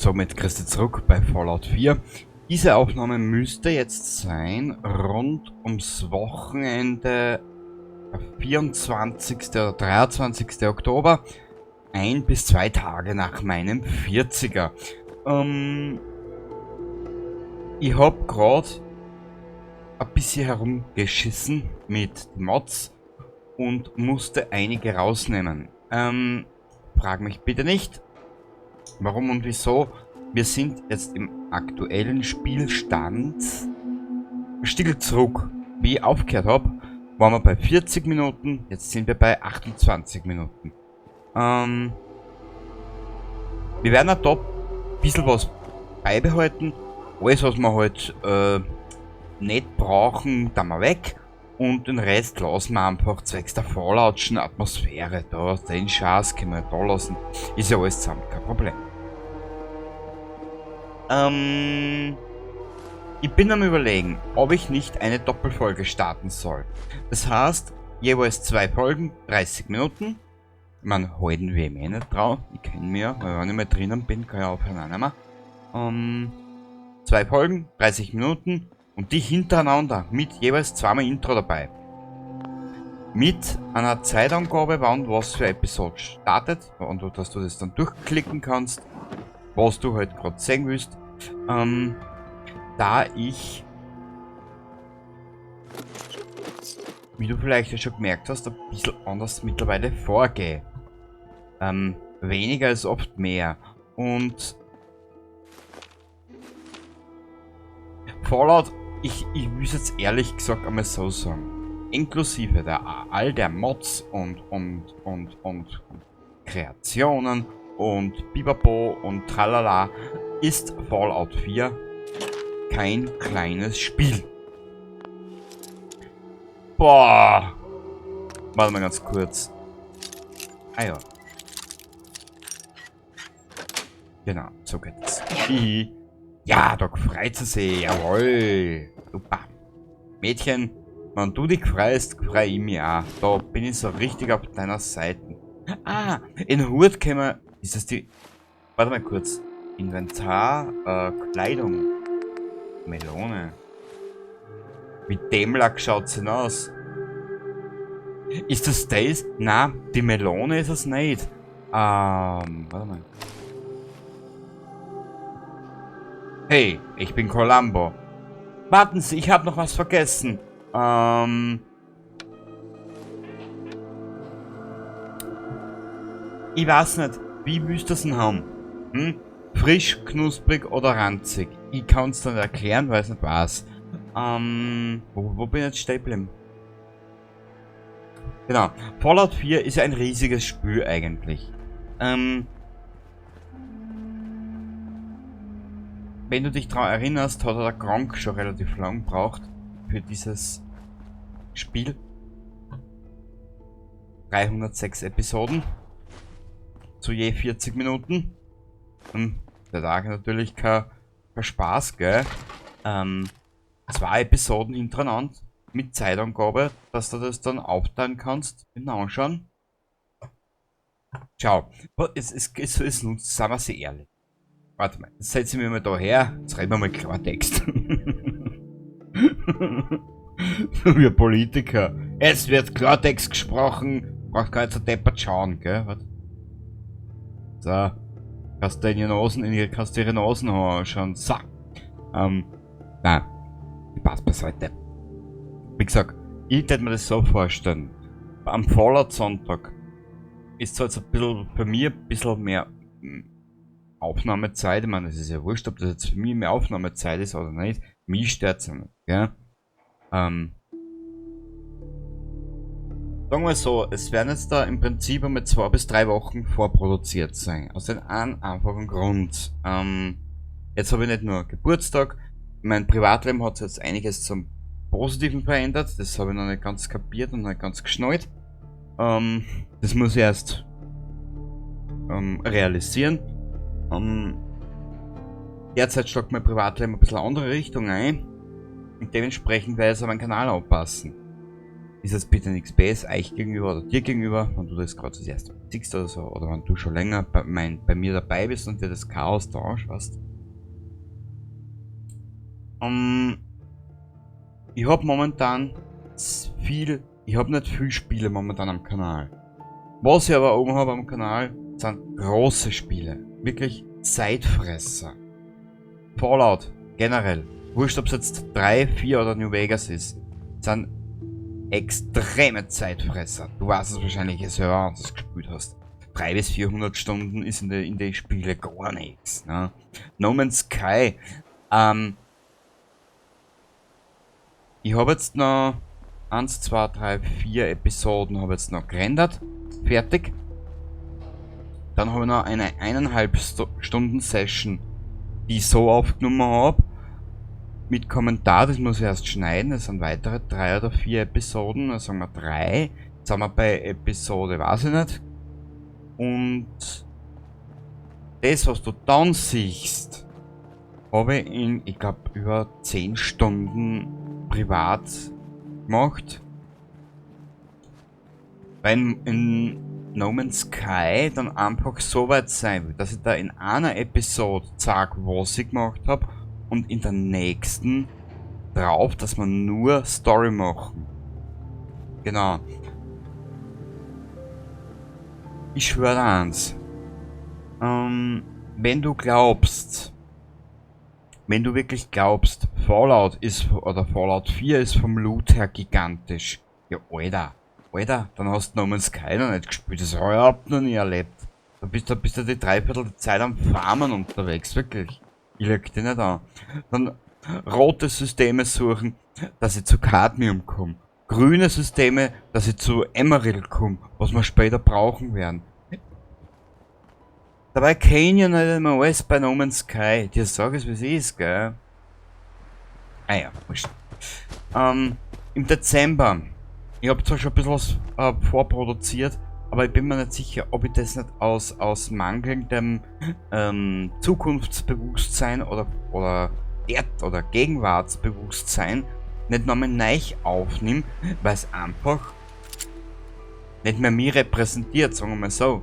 Somit kriegst du zurück bei Fallout 4. Diese Aufnahme müsste jetzt sein rund ums Wochenende 24. oder 23. Oktober, 1 bis 2 Tage nach meinem 40er. Ich hab grad ein bisschen herumgeschissen mit Mods und musste einige rausnehmen. Frag mich bitte nicht, warum und wieso. Wir sind jetzt im aktuellen Spielstand still zurück. Wie ich aufgehört hab, waren wir bei 40 Minuten, jetzt sind wir bei 28 Minuten. Wir werden auch da ein bisschen was beibehalten. Alles, was wir halt nicht brauchen, tun wir weg. Und den Rest lassen wir einfach zwecks der Falloutschen Atmosphäre. Da, den Schatz können wir da lassen. Ist ja alles zusammen, kein Problem. Ich bin am Überlegen, ob ich nicht eine Doppelfolge starten soll. Das heißt, jeweils 2 Folgen, 30 Minuten. Ich mein, halten wir eh nicht drauf. Ich kenn mich ja, weil wenn ich mal drinnen bin, kann ich aufhören auch nicht mehr. 2 Folgen, 30 Minuten. Und die hintereinander, mit jeweils zweimal Intro dabei. Mit einer Zeitangabe, wann was für Episode startet. Und dass du das dann durchklicken kannst, was du halt grad sehen willst. Da ich, wie du vielleicht ja schon gemerkt hast, ein bisschen anders mittlerweile vorgehe. Weniger ist oft mehr. Und Fallout, ich muss jetzt ehrlich gesagt einmal so sagen, inklusive all der Mods und Kreationen und Bibapo und Tralala, ist Fallout 4 kein kleines Spiel. Boah! Warte mal ganz kurz. Ah ja. Genau, so geht es. Hihi. Ja, da freut sie sich. Jawohl. Super. Mädchen, wenn du dich freust, freu ich mich auch. Da bin ich so richtig auf deiner Seite. Ah, in Hut können wir... Ist das die... Warte mal kurz. Inventar, Kleidung. Melone. Wie dämlich schaut sie denn aus? Ist das das? Na, die Melone ist es nicht. Warte mal. Hey, ich bin Columbo. Warten Sie, ich hab noch was vergessen. Ich weiß nicht, wie willst du das denn haben? Hm? Frisch, knusprig oder ranzig? Ich kann's dir nicht erklären, weil ich's nicht weiß. Wo bin ich jetzt stehen geblieben? Genau. Fallout 4 ist ja ein riesiges Spiel eigentlich. Wenn du dich daran erinnerst, hat der Gronkh schon relativ lang gebraucht für dieses Spiel. 306 Episoden. Zu je 40 Minuten. Der Tag natürlich kein Spaß, gell? 2 Episoden hintereinander mit Zeitangabe, dass du das dann aufteilen kannst im Anschauen. Schau, es, seien wir sehr ehrlich. Warte mal, jetzt setze ich mich mal da her, jetzt reden wir mal Klartext. Wir Politiker. Es wird Klartext gesprochen, braucht gar nicht so deppert schauen, gell? Warte. So. Kannst du in ihre Nasen, in ihre, kannst du ihre Nasen anschauen. So. Nein. Spaß beiseite. Wie gesagt, ich hätte mir das so vorstellen. Am Fallout-Sonntag ist zwar jetzt ein bisschen bei mir ein bisschen mehr Aufnahmezeit. Ich meine, es ist ja wurscht, ob das jetzt für mich mehr Aufnahmezeit ist oder nicht. Mich stört's ja nicht, gell? Sagen wir so, es werden jetzt da im Prinzip einmal 2 bis 3 Wochen vorproduziert sein. Aus dem einen einfachen Grund. Jetzt habe ich nicht nur Geburtstag, mein Privatleben hat sich jetzt einiges zum Positiven verändert. Das habe ich noch nicht ganz kapiert und noch nicht ganz geschnallt. Das muss ich erst realisieren. Derzeit schlagt mein Privatleben ein bisschen andere Richtung ein. Und dementsprechend werde ich auch meinen Kanal anpassen. Ist jetzt bitte nichts Böses euch gegenüber oder dir gegenüber, wenn du das gerade das erste Mal siehst oder so, oder wenn du schon länger bei mir dabei bist und dir das Chaos da anschaust. Ich hab momentan viel, ich hab nicht viel Spiele momentan am Kanal. Was ich aber oben hab am Kanal, sind große Spiele. Wirklich Zeitfresser. Fallout, generell. Wurscht, ob's jetzt 3, 4 oder New Vegas ist. Sind extreme Zeitfresser. Du weißt es wahrscheinlich selber, wenn du es gespielt hast. 300 bis 400 Stunden ist in die Spiele gar nichts. Ne? No Man's Sky. Ich hab jetzt noch 1, 2, 3, 4 Episoden hab jetzt noch gerendert. Fertig. Dann hab ich noch eine eineinhalb Stunden Session, die ich so aufgenommen hab. Mit Kommentar, das muss ich erst schneiden. Das sind weitere 3 oder 4 Episoden. Da sagen wir 3. Jetzt sind wir bei Episode, weiß ich nicht. Und das, was du dann siehst, habe ich in, ich glaub, über 10 Stunden privat gemacht. Weil in No Man's Sky dann einfach so weit sein will, dass ich da in einer Episode zeig, was ich gemacht hab, und in der nächsten drauf, dass wir nur Story machen. Genau. Ich schwöre dir eins. Wenn du glaubst, wenn du wirklich glaubst, Fallout ist, oder Fallout 4 ist vom Loot her gigantisch. Ja, Alter. Alter, dann hast du No Man's Sky noch nicht gespielt. Das hab ich überhaupt noch nie erlebt. Da bist du die Dreiviertel der Zeit am Farmen unterwegs, wirklich. Ich leg dich nicht an. Dann rote Systeme suchen, dass ich zu Cadmium komm. Grüne Systeme, dass ich zu Emerald komm, was wir später brauchen werden. Dabei kenn ich ja nicht einmal alles bei No Man's Sky. Dir sag es, wie's ist, gell? Ah ja, wurscht. Im Dezember. Ich hab zwar schon ein bisschen was vorproduziert, aber ich bin mir nicht sicher, ob ich das nicht aus mangelndem Zukunftsbewusstsein oder Erd- oder Gegenwartsbewusstsein nicht nochmal neu aufnehme, weil es einfach nicht mehr mich repräsentiert, sagen wir mal so.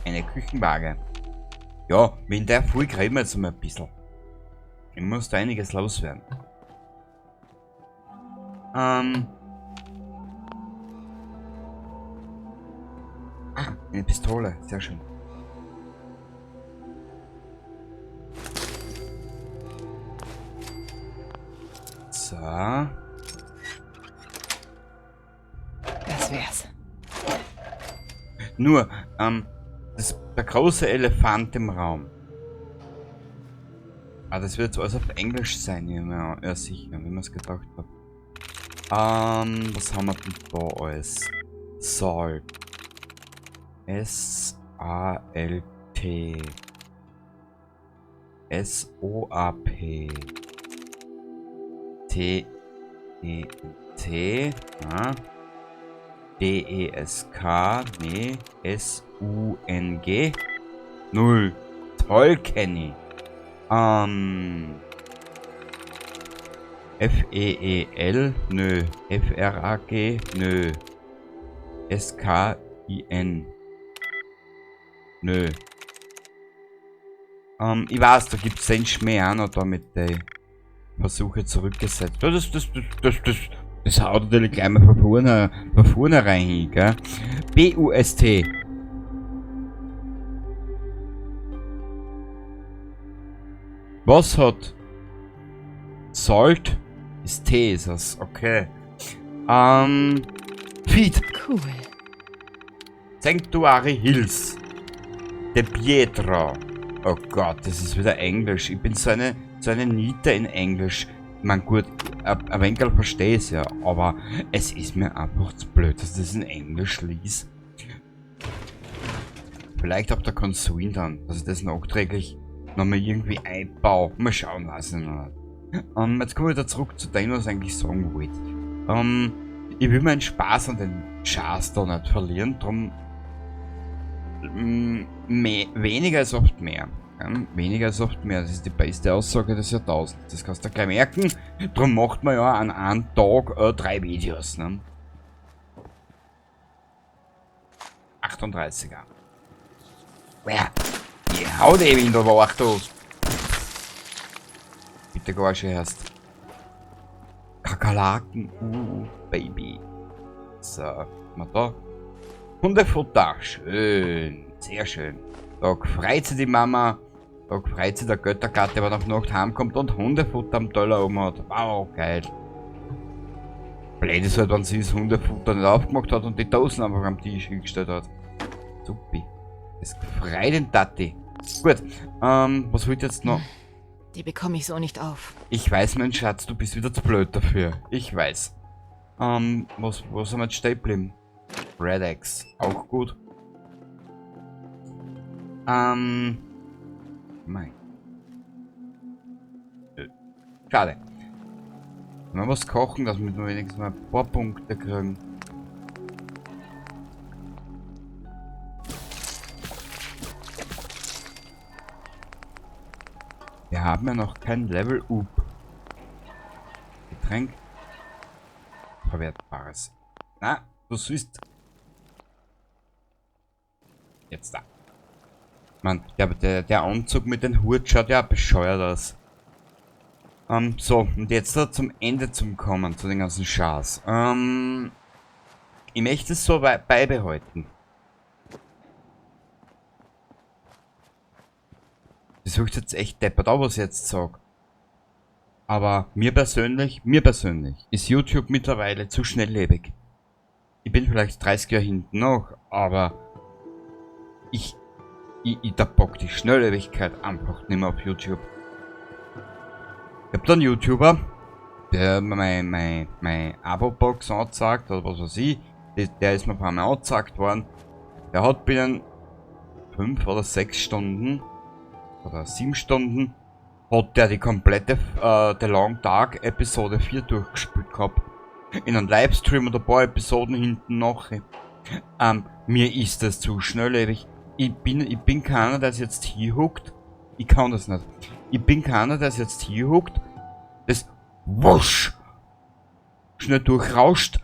Eine Küchenwaage. Ja, mit der Folge reden wir jetzt mal ein bisschen. Ich muss da einiges loswerden. Ah, eine Pistole. Sehr schön. So. Das wär's. Nur, der große Elefant im Raum. Ah, das wird jetzt alles auf Englisch sein, ja, ja, sicher, wie mir's gedacht hab. Was haben wir denn da alles? Salt. S A L T. S O A P. T E T. Ja. D E S K. Nee. S U N G. 0. Toll, Kenny. F E E L, nö. F R A G, nö. S K I N, nö. Ich weiß, da gibt's den Schmäh auch noch da mit den Versuche zurückgesetzt. Ja, das haut natürlich gleich mal von vornherein hin, gell? B U S T. Was hat Salt? Ist T, ist das. Okay. Feed. Cool. Sanctuary Hills. De Pietro. Oh Gott, das ist wieder Englisch. Ich bin so eine Niete in Englisch. Ich mein, gut, ein wenig verstehe ich's ja, aber es ist mir einfach zu blöd, dass ich das in Englisch lies. Vielleicht auf der Konsole dann, dass ich das nachträglich nochmal irgendwie einbaue. Mal schauen, weiß ich noch nicht. Jetzt komme ich wieder zurück zu dem, was ich eigentlich sagen wollte. Ich will meinen Spaß an den Chars da nicht verlieren, drum weniger ist oft mehr. Ja, weniger ist oft mehr. Das ist die beste Aussage des Jahrtausends. Das kannst du gleich merken. Darum macht man ja an einem Tag 3 Videos. Ne? 38er. Ja, die haut eben in der Woche, du. Bitte gar schon erst. Kakerlaken, Baby. So, mal da. Hundefutter, schön, sehr schön. Da freut sich die Mama, da freut sich der Göttergatte, wenn er auf Nacht heimkommt und Hundefutter am Teller oben hat. Wow, geil. Blöd ist halt, wenn sie das Hundefutter nicht aufgemacht hat und die Dosen einfach am Tisch hingestellt hat. Supi. Das freut den Tati. Gut, was wollt ihr jetzt noch? Die bekomme ich so nicht auf. Ich weiß, mein Schatz, du bist wieder zu blöd dafür. Ich weiß. Was haben wir jetzt stehen geblieben? Red X, auch gut. Mein. Schade. Wenn wir was kochen, dass wir wenigstens mal ein paar Punkte kriegen. Wir haben ja noch kein Level Up. Getränk. Verwertbares. Na, du siehst. Jetzt da. Mann, der Anzug mit dem Hut schaut ja bescheuert aus. So, und jetzt da zum Ende zum Kommen, zu den ganzen Schars. Ich möchte es so beibehalten. Das höchst jetzt echt deppert, auch was ich jetzt sag. Aber mir persönlich ist YouTube mittlerweile zu schnelllebig. Ich bin vielleicht 30 Jahre hinten noch, aber ich da bockt die Schnelllebigkeit einfach nicht mehr auf YouTube. Ich hab da einen YouTuber, der mir meine Abo-Box angezeigt, oder was weiß ich, der ist mir ein paar Mal angezeigt worden. Der hat binnen 5 oder 6 Stunden oder 7 Stunden hat der die komplette The Long Dark Episode 4 durchgespielt gehabt. In einem Livestream oder ein paar Episoden hinten noch. Mir ist das zu schnelllebig. Ich bin keiner, der jetzt hier huckt. Ich kann das nicht. Ich bin keiner, der jetzt hier huckt, das wusch schnell durchrauscht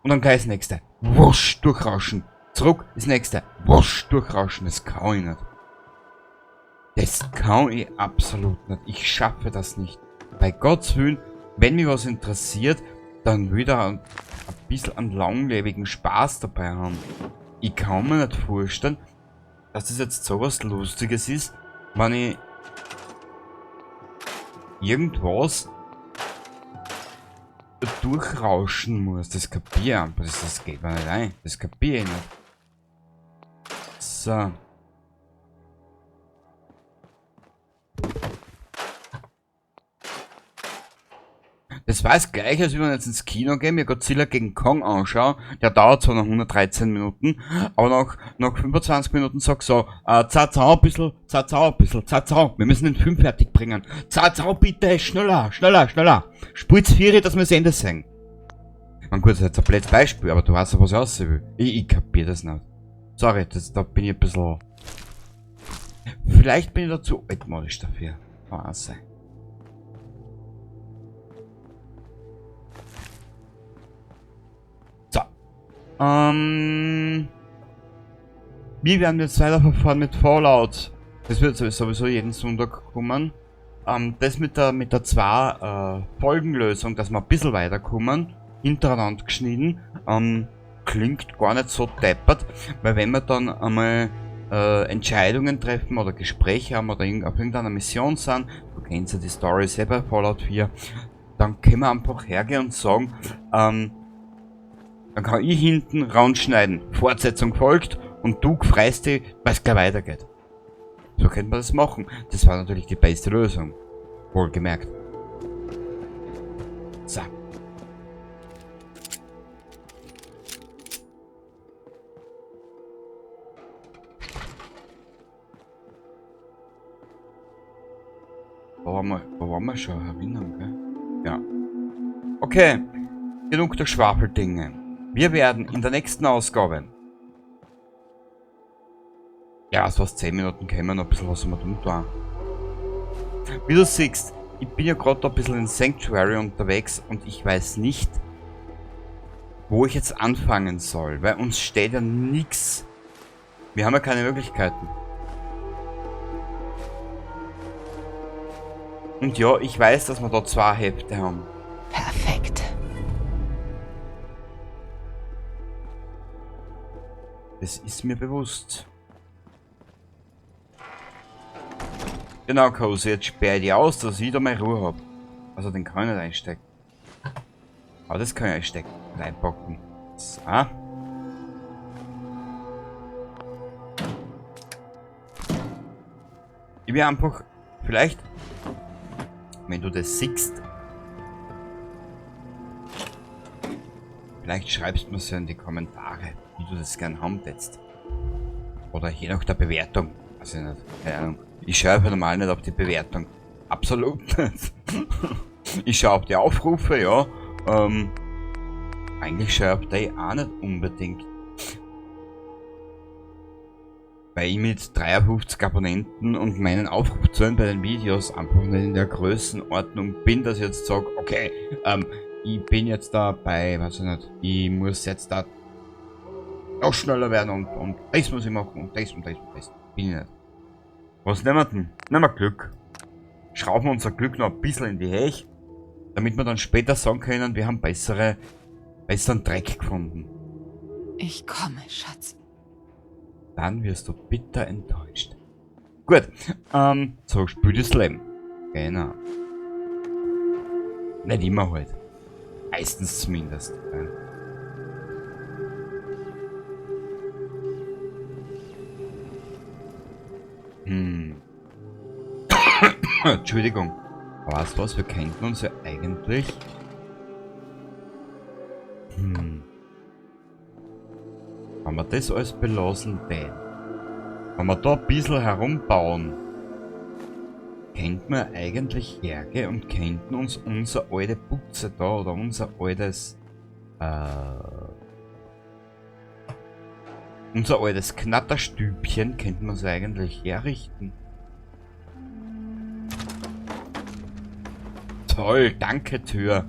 und dann gleich das nächste. Wusch durchrauschen. Zurück das nächste. Wusch durchrauschen. Das kann ich nicht. Das kann ich absolut nicht. Ich schaffe das nicht. Bei Gottes Willen, wenn mich was interessiert, dann wieder ein bisschen einen langlebigen Spaß dabei haben. Ich kann mir nicht vorstellen, dass das jetzt sowas Lustiges ist, wenn ich irgendwas durchrauschen muss. Das kapiere ich einfach. Das geht mir nicht ein. Das kapiere ich nicht. So. Das war das gleiche, als wenn wir jetzt ins Kino gehen, mir Godzilla gegen Kong anschauen. Der dauert zwar noch 113 Minuten, aber nach 25 Minuten sag so, zah, ein bisschen, zah, ein bisschen, zah, wir müssen den Film fertig bringen. Zah, bitte, schneller, schneller, schneller. Spult's 4, dass wir das Ende sehen. Man, gut, das ist jetzt ein blödes Beispiel, aber du weißt ja, was ich aussehen will. Ich kapier das nicht. Sorry, da bin ich ein bisschen... Vielleicht bin ich da zu altmodisch dafür. Kann auch sein. Wie werden wir jetzt weiterverfahren mit Fallout? Das wird sowieso jeden Sonntag kommen. Das mit der 2 Folgenlösung, dass wir ein bisschen weiterkommen, hintereinander geschnitten, klingt gar nicht so deppert, weil wenn wir dann einmal Entscheidungen treffen oder Gespräche haben oder auf irgendeiner Mission sind, du kennst ja die Story selber, Fallout 4, dann können wir einfach hergehen und sagen, dann kann ich hinten rausschneiden, Fortsetzung folgt und du freust dich, weil es gleich weitergeht. So könnte man das machen. Das war natürlich die beste Lösung. Wohlgemerkt. So. Da waren wir schon erinnern, gell? Ja. Okay. Genug der Schwafeldinge. Wir werden in der nächsten Ausgabe, Ja, so aus 10 Minuten können wir noch ein bisschen was tun da. Wie du siehst, ich bin ja gerade ein bisschen in Sanctuary unterwegs und ich weiß nicht, wo ich jetzt anfangen soll, weil uns steht ja nichts. Wir haben ja keine Möglichkeiten. Und ja, ich weiß, dass wir da 2 Hefte haben. Perfekt. Das ist mir bewusst. Genau, Cozy, jetzt sperre ich die aus, dass ich da meine Ruhe hab. Also den kann ich nicht einstecken. Aber das kann ich einstecken. Reinpacken. So. Ich will einfach, vielleicht, wenn du das siehst, vielleicht schreibst du mir's ja in die Kommentare, wie du das gern haben würdest. Oder je nach der Bewertung. Also nicht, keine Ahnung. Ich schaue einfach normal nicht auf die Bewertung. Absolut nicht. Ich schaue auf die Aufrufe, ja. Eigentlich schaue ich auf die auch nicht unbedingt. Weil ich mit 53 Abonnenten und meinen Aufrufzahlen bei den Videos einfach nicht in der Größenordnung bin, dass ich jetzt sag, okay, ich bin jetzt da bei, weiß ich nicht, ich muss jetzt da noch schneller werden und das muss ich machen und das und das und das. Bin ich nicht. Was nehmen wir denn? Nehmen wir Glück. Schrauben wir unser Glück noch ein bisschen in die Höhe, damit wir dann später sagen können, wir haben besseren Dreck gefunden. Ich komme, Schatz. Dann wirst du bitter enttäuscht. Gut, so spielt das Leben. Genau. Nicht immer halt. Meistens zumindest. Ja. Entschuldigung. Aber weißt du was? Wir könnten uns ja eigentlich... Wenn wir das alles belassen, denn wenn wir da ein bisschen herumbauen, könnten wir eigentlich hergehen und könnten uns unsere alte Putze da oder unser altes, unser altes Knatterstübchen könnten wir uns eigentlich herrichten. Toll, danke Tür.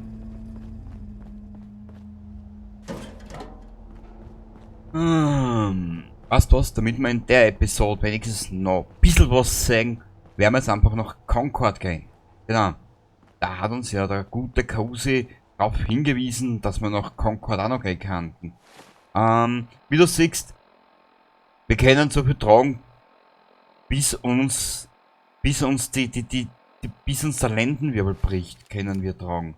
Weißt du was, damit wir in der Episode wenigstens noch ein bisschen was sehen, werden wir jetzt einfach nach Concord gehen. Genau. Da hat uns ja der gute Cozy darauf hingewiesen, dass wir nach Concord auch noch gehen könnten. Wie du siehst, wir können so viel tragen, bis uns, bis uns die, die, die, die, bis uns der Lendenwirbel bricht, können wir tragen.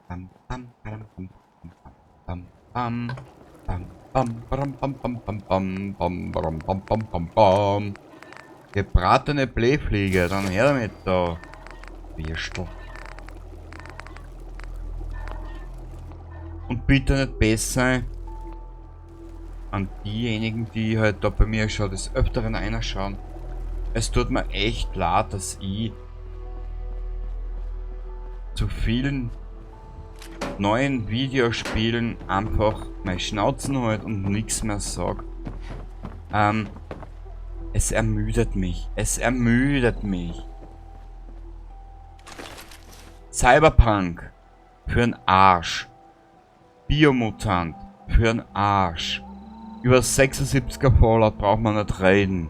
Bam, bam, bam, bam, bam, bam, bam, bam, bam, bam, bam, bam, bam, bam, bam, bam, bam, bam, bam. Gebratene Blähfliege, dann her damit da. Würstel. Und bitte nicht besser an diejenigen, die halt da bei mir schon des Öfteren reinschauen. Es tut mir echt leid, dass ich zu vielen neuen Videospielen einfach meine Schnauzen halt und nix mehr sag. Es ermüdet mich. Es ermüdet mich. Cyberpunk für'n Arsch. Biomutant für'n Arsch. Über 76er Fallout braucht man nicht reden.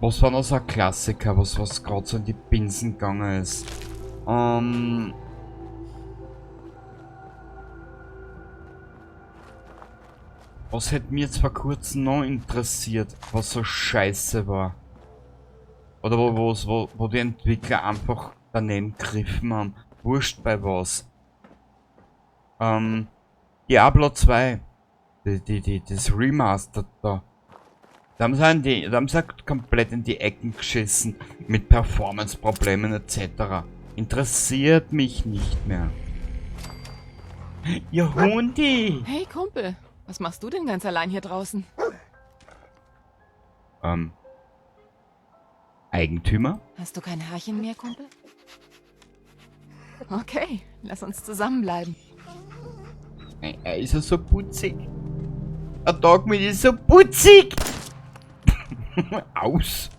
Was war noch so ein Klassiker, was grad so in die Binsen gegangen ist? Was hätte mir jetzt vor kurzem noch interessiert, was so scheiße war? Oder wo die Entwickler einfach daneben gegriffen haben. Wurscht bei was. Diablo 2. Das Remastered da. Da haben sie die, da haben sie komplett in die Ecken geschissen. Mit Performance-Problemen et cetera. Interessiert mich nicht mehr. Ihr Hundi! Hey Kumpel, was machst du denn ganz allein hier draußen? Eigentümer? Hast du kein Haarchen mehr, Kumpel? Okay, lass uns zusammenbleiben. Er ist ja so putzig. Der Dogmeat ist so putzig. Aus.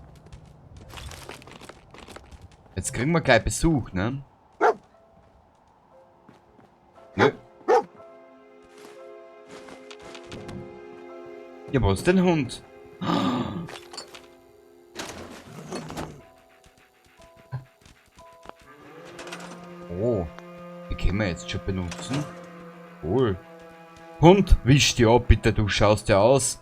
Jetzt kriegen wir gleich Besuch, ne? Nö. Ja, wo ist denn Hund? Oh, die können wir jetzt schon benutzen. Cool. Hund, wisch dich ab, bitte, du schaust ja aus.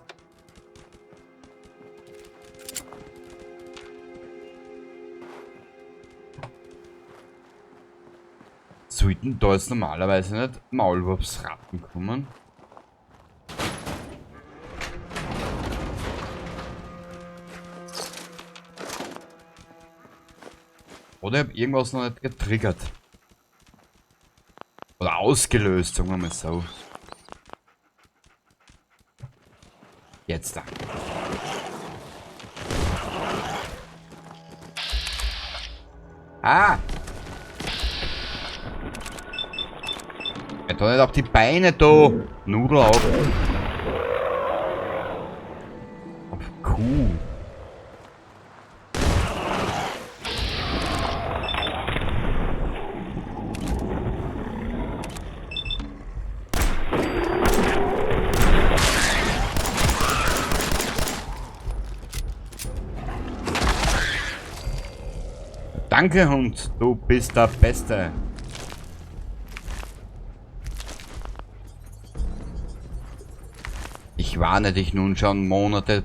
Sollten da jetzt normalerweise nicht Maulwurfsratten kommen? Oder ich hab irgendwas noch nicht getriggert. Oder ausgelöst, sagen wir mal so. Jetzt da. Ah! Ja, da nicht auf die Beine, da! Nudel auf. Auf Kuh. Danke, Hund, du bist der Beste. Ich warne dich nun schon Monate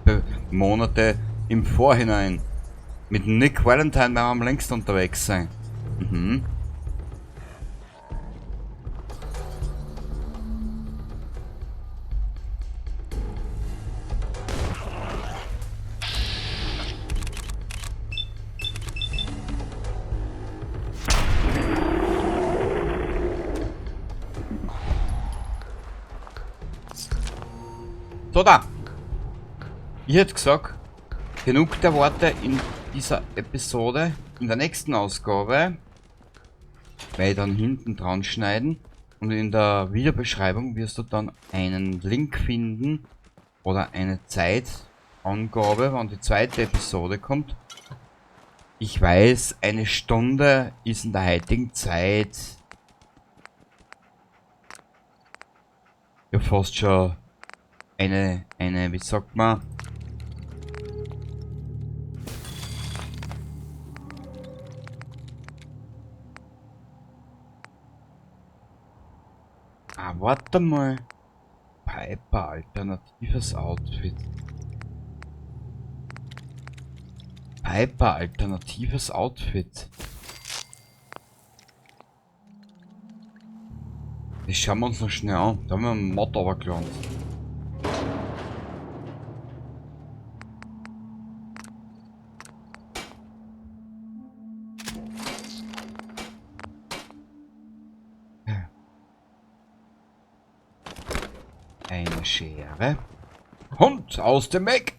im Vorhinein. Mit Nick Valentine werden wir am längsten unterwegs sein. Mhm. So da. Ich hätte gesagt, genug der Worte in dieser Episode. In der nächsten Ausgabe werde ich dann hinten dran schneiden. Und in der Videobeschreibung wirst du dann einen Link finden oder eine Zeitangabe, wann die zweite Episode kommt. Ich weiß, eine Stunde ist in der heutigen Zeit ja fast schon eine, wie sagt man? Ah, warte mal. Piper, alternatives Outfit. Piper, alternatives Outfit. Das schauen wir uns noch schnell an. Da haben wir einen Mod runtergeladen. Eine Schere. Hund aus dem Eck!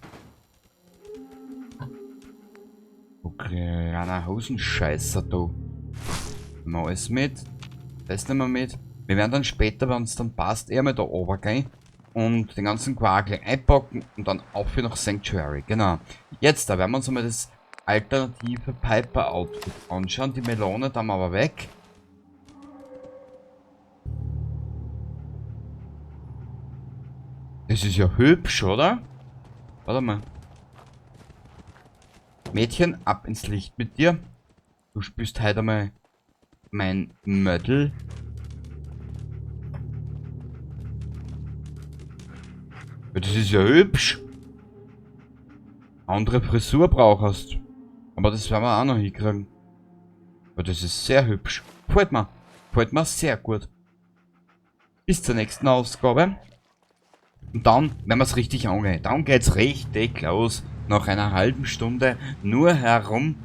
Du kleiner Hosenscheißer, du. Nehmen wir alles mit. Das nehmen wir mit. Wir werden dann später, wenn es dann passt, eher mal da runtergehen und den ganzen Quark einpacken und dann auf nach Sanctuary. Genau. Jetzt, da werden wir uns einmal das alternative Piper-Outfit anschauen. Die Melone da haben wir aber weg. Das ist ja hübsch, oder? Warte mal. Mädchen, ab ins Licht mit dir. Du spürst heute einmal mein Mödel. Ja, das ist ja hübsch. Andere Frisur brauchst. Aber das werden wir auch noch hinkriegen. Ja, das ist sehr hübsch. Gefällt mir. Gefällt mir sehr gut. Bis zur nächsten Ausgabe. Und dann werden wir es richtig angehen. Dann geht's richtig los. Nach einer halben Stunde nur herum,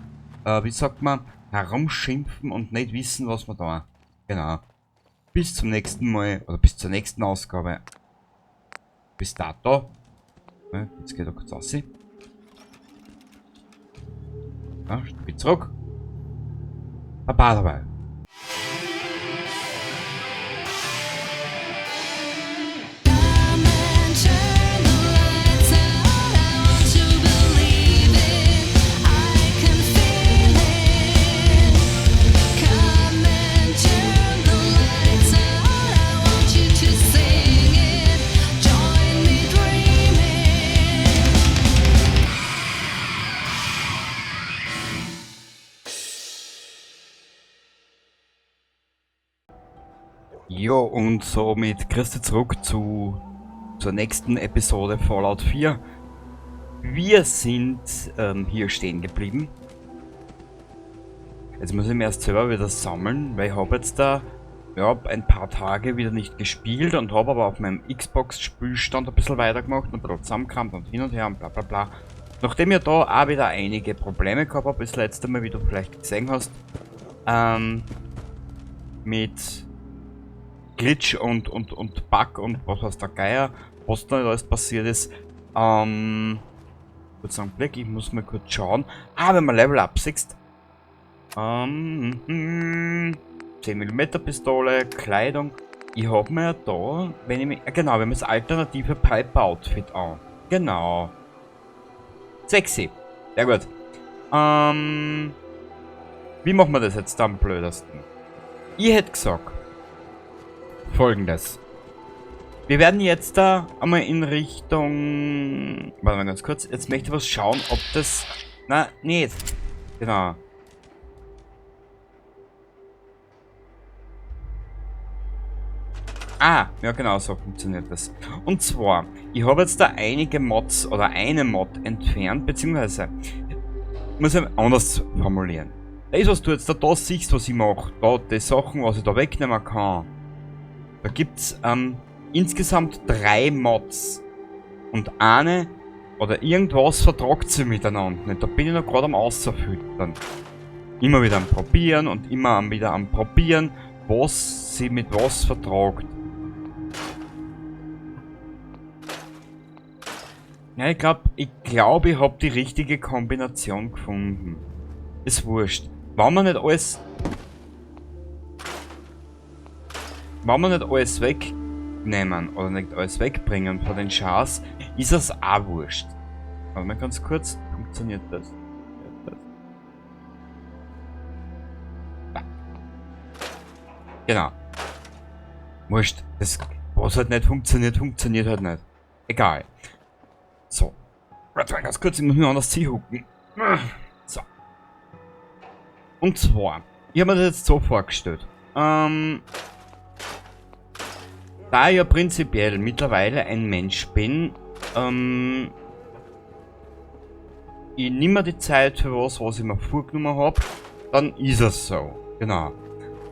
wie sagt man, herumschimpfen und nicht wissen, was wir da. Genau. Bis zum nächsten Mal oder bis zur nächsten Ausgabe. Bis dato. Ja, jetzt geht er kurz raus. Ja, bin zurück. Baba dabei. Jo, und somit Christi zurück zur nächsten Episode Fallout 4. Wir sind hier stehen geblieben. Jetzt muss ich mir erst selber wieder sammeln, weil ich habe jetzt da ja, ein paar Tage wieder nicht gespielt und habe aber auf meinem Xbox-Spielstand ein bisschen weitergemacht und ein bisschen zusammengekramt und hin und her und bla bla bla. Nachdem ich da auch wieder einige Probleme gehabt habe, das letzte Mal, wie du vielleicht gesehen hast, mit Glitch und Bug und was weiß der Geier, was da alles passiert ist. Kurz einen Blick, ich muss mal kurz schauen. Ah, wenn man Level Up siehst. 10 mm Pistole, Kleidung. Ich hab mir ja da, wenn ich mich, genau, wenn man das alternative Piper Outfit an. Genau. Sexy. Sehr gut. Wie machen wir das jetzt am blödesten? Ich hätte gesagt, Folgendes. Wir werden jetzt da einmal in Richtung... Warte mal ganz kurz. Jetzt möchte ich was schauen, ob das... Na, nicht. Genau. Ah, ja genau, so funktioniert das. Und zwar, ich habe jetzt da einige Mods oder eine Mod entfernt, beziehungsweise, muss ich anders formulieren. Das, was du jetzt da siehst, was ich mache, da die Sachen, was ich da wegnehmen kann, da gibt es insgesamt 3 Mods. Und eine oder irgendwas vertragt sie miteinander nicht. Da bin ich noch gerade am Außerfiltern. Immer wieder am Probieren und immer wieder am Probieren, was sie mit was vertragt. Ja, ich glaube, ich habe die richtige Kombination gefunden. Ist wurscht. Wenn wir nicht alles wegnehmen oder nicht alles wegbringen von den Chars, ist das auch wurscht. Warte mal ganz kurz, funktioniert das? Ja. Genau. Wurscht. Das, was halt nicht funktioniert, funktioniert halt nicht. Egal. So. Warte mal ganz kurz, ich muss mich anders ziehen. So. Und zwar, ich habe mir das jetzt so vorgestellt. Da ich ja prinzipiell mittlerweile ein Mensch bin, ich nehme mir die Zeit für was, was ich mir vorgenommen habe, dann ist es so. Genau.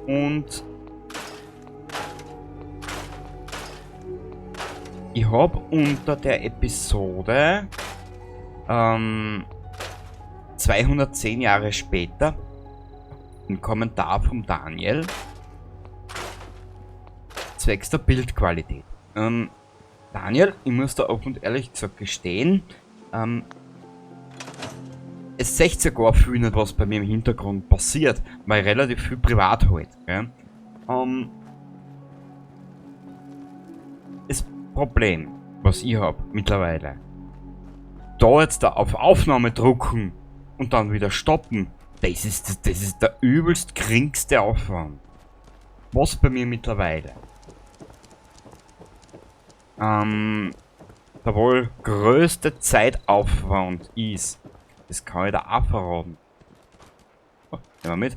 Und ich habe unter der Episode 210 Jahre später einen Kommentar vom Daniel zwecks der Bildqualität. Daniel, ich muss da offen und ehrlich gesagt gestehen, es seht ja gar viel nicht, was bei mir im Hintergrund passiert, weil ich relativ viel privat halt. Gell? Das Problem, was ich hab mittlerweile, da jetzt da auf Aufnahme drucken und dann wieder stoppen, das ist der übelst geringste Aufwand. Was bei mir mittlerweile der wohl größte Zeitaufwand ist, das kann ich da auch verraten. Oh, nehmen wir mit.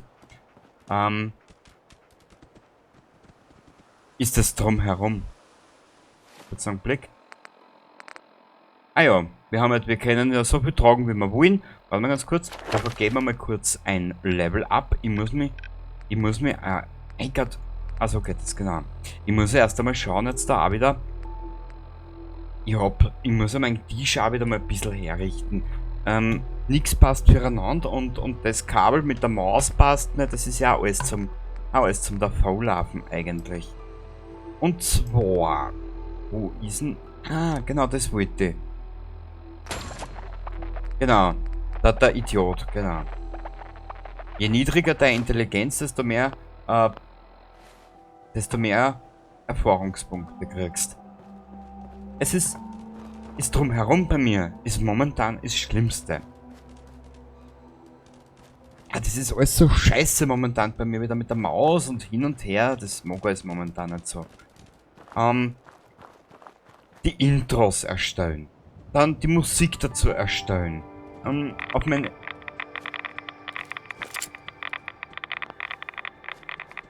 Ist das drumherum. Kurz einen Blick. Ah ja, wir können ja so viel tragen, wie wir wollen. Warte mal ganz kurz. Da vergeben wir mal kurz ein Level up. Ich muss mich, mein Gott. Also geht das genau. Ich muss ja erst einmal schauen, jetzt da auch wieder. Ich muss ja meinen Tisch auch wieder mal ein bisschen herrichten. Nix passt füreinander und das Kabel mit der Maus passt nicht. Das ist ja auch alles zum Davonlaufen eigentlich. Und zwar, wo ist denn... Ah, genau, das wollte ich. Genau, der Idiot, genau. Je niedriger deine Intelligenz, desto mehr Erfahrungspunkte kriegst. Es ist drumherum bei mir, ist momentan das Schlimmste. Ja, das ist alles so scheiße momentan bei mir, wieder mit der Maus und hin und her, das mag alles momentan nicht so. Die Intros erstellen, dann die Musik dazu erstellen, auf mein...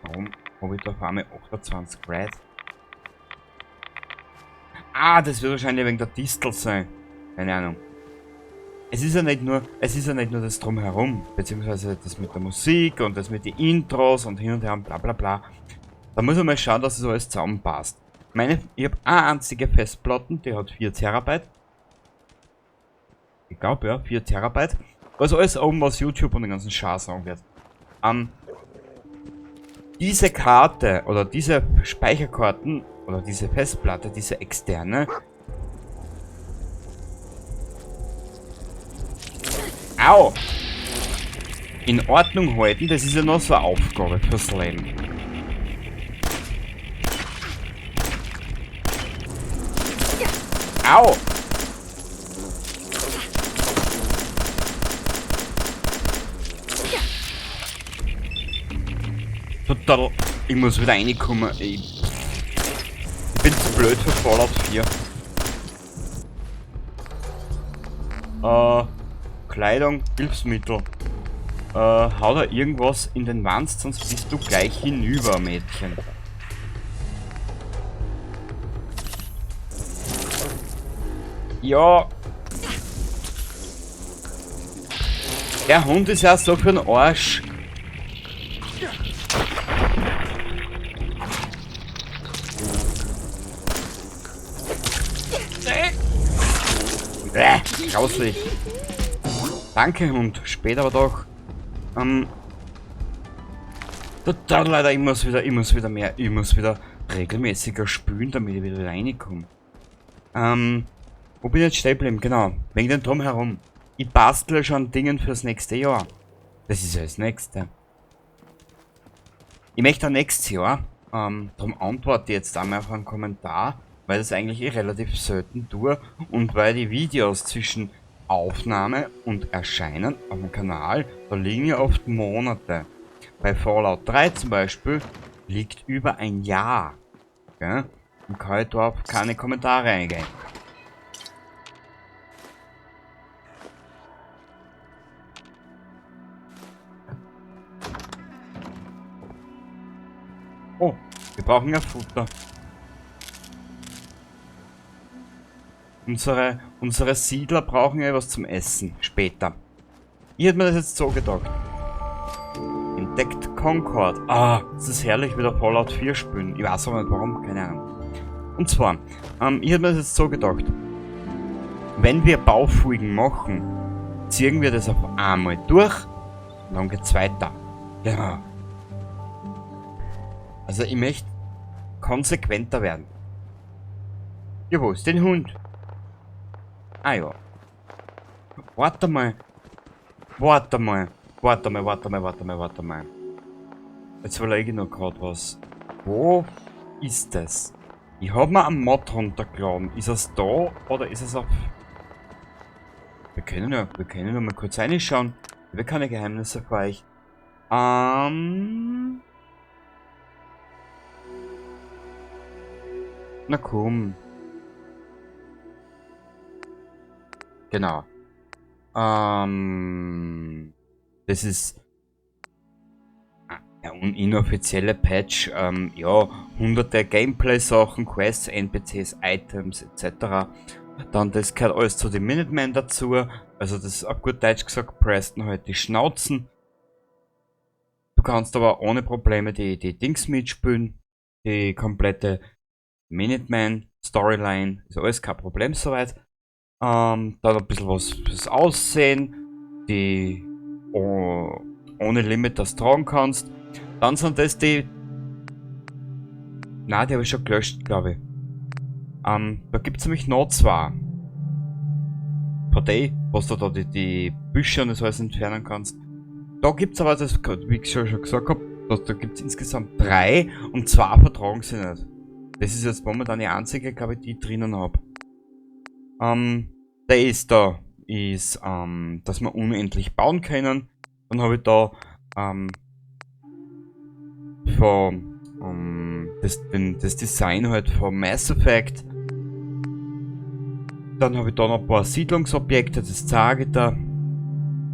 Warum? Habe ich da auf einmal 28 Grad? Ah, das wird wahrscheinlich wegen der Distel sein. Keine Ahnung. Es ist ja nicht nur, es ist ja nicht nur das Drumherum, beziehungsweise das mit der Musik und das mit den Intros und hin und her und bla bla bla. Da muss man mal schauen, dass das alles zusammenpasst. Ich habe eine einzige Festplatte, die hat 4 Terabyte. Ich glaub, ja, 4 Terabyte. Also alles oben, was YouTube und den ganzen Scheiß angeht. Diese Karte oder diese Speicherkarten oder diese Festplatte, diese externe. Au! In Ordnung halten, das ist ja noch so eine Aufgabe fürs Leben. Au! Total, ich muss wieder reinkommen. Ich bin zu blöd für Fallout 4. Kleidung, Hilfsmittel. Hau da irgendwas in den Wanst, sonst bist du gleich hinüber, Mädchen. Ja. Der Hund ist ja so für den Arsch. Grauslich. Danke, Hund. Später aber doch. Total leider, ich muss wieder mehr, ich muss wieder regelmäßiger spülen, damit ich wieder reinkomme. Wo bin ich jetzt stehen geblieben? Genau, wegen dem Drumherum. Ich bastle schon Dingen fürs nächste Jahr. Das ist ja das nächste. Ich möchte auch nächstes Jahr, darum antworte ich jetzt einmal auf einen Kommentar, weil das eigentlich eh relativ selten tue und weil die Videos zwischen Aufnahme und Erscheinen auf dem Kanal, da liegen ja oft Monate. Bei Fallout 3 zum Beispiel liegt über ein Jahr. Gell? Und kann ich da auf keine Kommentare eingehen. Oh, wir brauchen ja Futter. Unsere Siedler brauchen ja was zum Essen später. Ich hätte mir das jetzt so gedacht. Entdeckt Concord. Ah, das ist herrlich, wieder Fallout 4 spielen. Ich weiß aber nicht warum, keine Ahnung. Und zwar, ich hätte mir das jetzt so gedacht. Wenn wir Baufolgen machen, ziehen wir das auf einmal durch und dann geht's weiter. Genau. Also ich möchte konsequenter werden. Ja, wo ist denn Hund? Ah ja. Warte mal. Warte mal. Warte mal, warte mal, warte mal, warte mal. Jetzt überlege ich noch grad was. Wo ist das? Ich hab mir einen Mod runtergeladen. Ist es da oder ist es auf... Wir können ja mal kurz reinschauen. Ich habe keine Geheimnisse für euch. Na komm. Genau. Das ist eine inoffizielle Patch. Ja, hunderte Gameplay-Sachen, Quests, NPCs, Items et cetera. Dann das gehört alles zu den Minutemen dazu. Also das ist auf gut Deutsch gesagt, Preston halt die Schnauzen. Du kannst aber ohne Probleme die Dings mitspielen. Die komplette Minuteman Storyline ist alles kein Problem soweit. Dann ein bisschen was fürs Aussehen, die ohne Limit das tragen kannst. Dann sind das die... Nein, die habe ich schon gelöscht, glaube ich. Da gibt's nämlich noch zwei. Von denen, was du da die Büsche und das alles entfernen kannst. Da gibt's aber das, wie ich schon gesagt hab, da gibt's insgesamt 3 und 2 vertragen sie nicht. Das ist jetzt momentan die einzige, glaub ich, die ich drinnen hab. Der ist da, ist, dass wir unendlich bauen können. Dann habe ich da von das, den, das Design halt von Mass Effect. Dann habe ich da noch ein paar Siedlungsobjekte, das zeige ich da.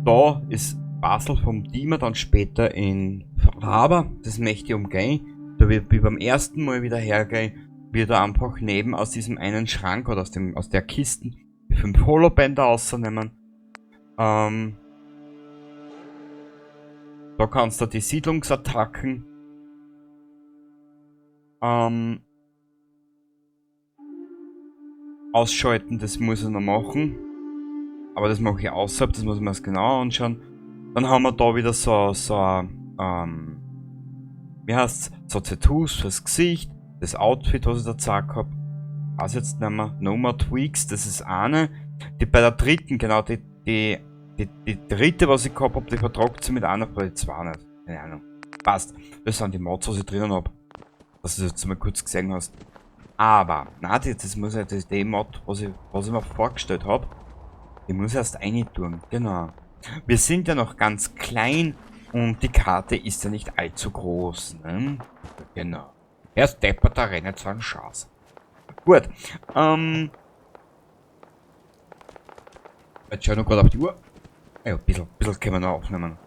Da ist Basel vom Teamer dann später in Far Harbor, das möchte ich umgehen. Da wird wie beim ersten Mal wieder hergehen, wird er einfach neben aus diesem einen Schrank oder aus der Kiste die 5 Holobänder rausnehmen. Da kannst du die Siedlungsattacken ausschalten, das muss ich noch machen. Aber das mache ich außerhalb, das muss ich mir erst genauer anschauen. Dann haben wir da wieder wie heißt's? So Tattoos fürs Gesicht, das Outfit, was ich da gezeigt hab. Weiß jetzt nicht mehr. No More Tweaks, das ist eine. Die bei der dritten, genau, die dritte, was ich gehabt hab, die vertragt sie mit einer, aber die zwei nicht. Keine Ahnung. Passt. Das sind die Mods, was ich drinnen hab. Dass du das jetzt mal kurz gesehen hast. Aber, nein, die, das muss ja, das, die Mod, was ich mir vorgestellt hab, die muss ich erst reintun. Genau. Wir sind ja noch ganz klein und die Karte ist ja nicht allzu groß, ne? Genau. Erst deppert, da rennt so ein Schatz. Gut. Jetzt schau ich noch grad auf die Uhr. Ja, ein bisschen können wir noch aufnehmen.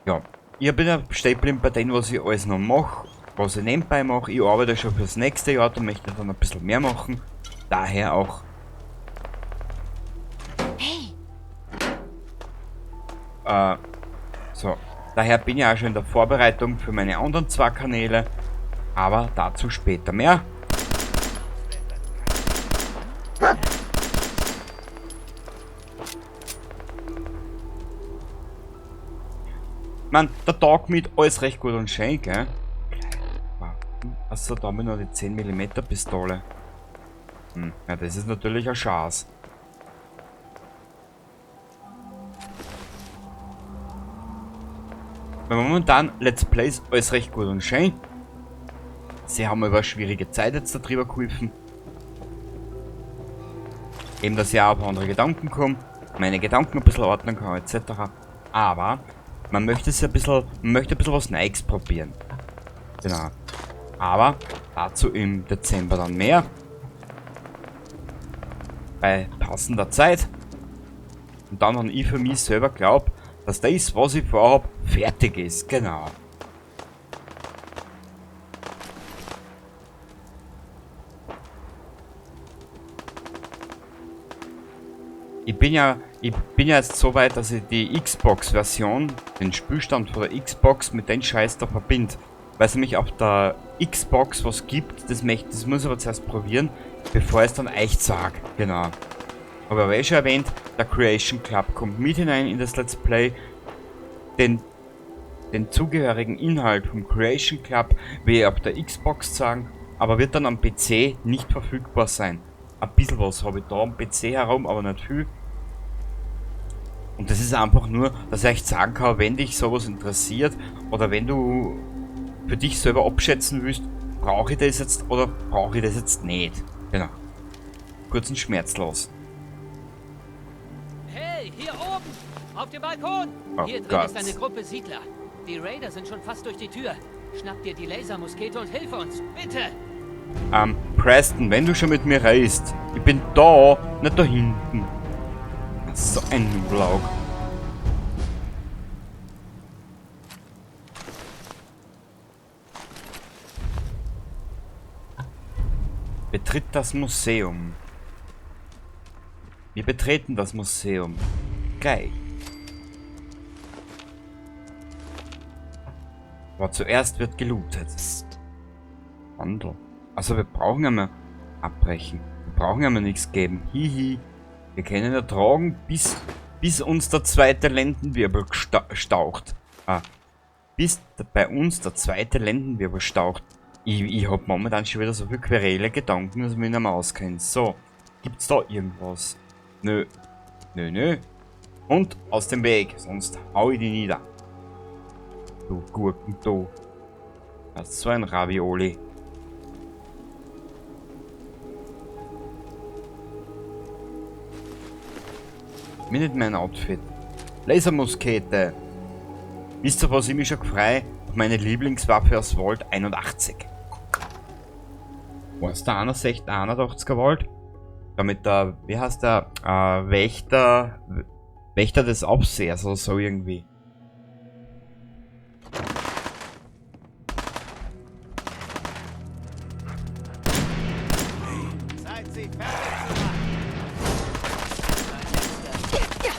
Ja. Ich bin ja stehen geblieben bei dem, was ich alles noch mach, was ich nebenbei mach. Ich arbeite schon fürs nächste Jahr, da möchte ich dann ein bisschen mehr machen. Daher auch. Hey! So. Daher bin ich auch schon in der Vorbereitung für meine anderen 2 Kanäle. Aber dazu später mehr. Man, der Tag mit alles recht gut und schön, gell? Achso, da haben wir noch die zehn Millimeter Pistole. Ja, das ist natürlich ein Schatz. Weil momentan Let's Plays alles recht gut und schön. Sie haben über eine schwierige Zeit jetzt darüber geholfen. Eben, dass ich auch auf andere Gedanken komme, meine Gedanken ein bisschen ordnen kann, et cetera. Aber man möchte es ein bisschen, man möchte ein bisschen was Neues probieren. Genau. Aber dazu im Dezember dann mehr. Bei passender Zeit. Und dann, wenn ich für mich selber glaub, dass das, was ich vorhab, fertig ist. Genau. Ich bin ja jetzt so weit, dass ich die Xbox-Version, den Spielstand von der Xbox mit dem Scheiß da verbinde. Weil es nämlich auf der Xbox was gibt, das muss ich aber zuerst probieren, bevor ich es dann echt sag. Genau. Aber wie schon erwähnt, der Creation Club kommt mit hinein in das Let's Play. Den zugehörigen Inhalt vom Creation Club will ich auf der Xbox zeigen, aber wird dann am PC nicht verfügbar sein. Ein bisschen was habe ich da am PC herum, aber nicht viel. Und das ist einfach nur, dass ich euch sagen kann, wenn dich sowas interessiert oder wenn du für dich selber abschätzen willst, brauche ich das jetzt oder brauche ich das jetzt nicht. Genau. Kurz und schmerzlos. Hey, hier oben! Auf dem Balkon! Oh Hier drin Gott. ist eine Gruppe Siedler. Die Raider sind schon fast durch die Tür. Schnapp dir die Lasermuskete und hilf uns, bitte! Preston, wenn du schon mit mir reist, ich bin da, nicht da hinten. So ein Nublaug. Betritt das Museum. Wir betreten das Museum. Gleich. Aber zuerst wird gelootet. Psst. Wandel. Also wir brauchen ja mal abbrechen. Wir brauchen ja mal nichts geben. Hihi. Wir können ja tragen, bis uns der zweite Lendenwirbel staucht. Ah, bis bei uns der zweite Lendenwirbel staucht. Ich hab momentan schon wieder so viele querele Gedanken, dass ich mich nicht mehr auskenne. So, gibt's da irgendwas? Nö. Nö, nö. Und aus dem Weg, sonst hau ich die nieder. Du Gurken, du. Das ist so ein Ravioli. Mir nicht mein Outfit. Lasermuskete. Wisst ihr, was ich mich schon frei? Auf meine Lieblingswaffe aus Vault 81. War's der 81er Vault? Damit der, wie heißt der? Wächter des Aufsehers oder so irgendwie.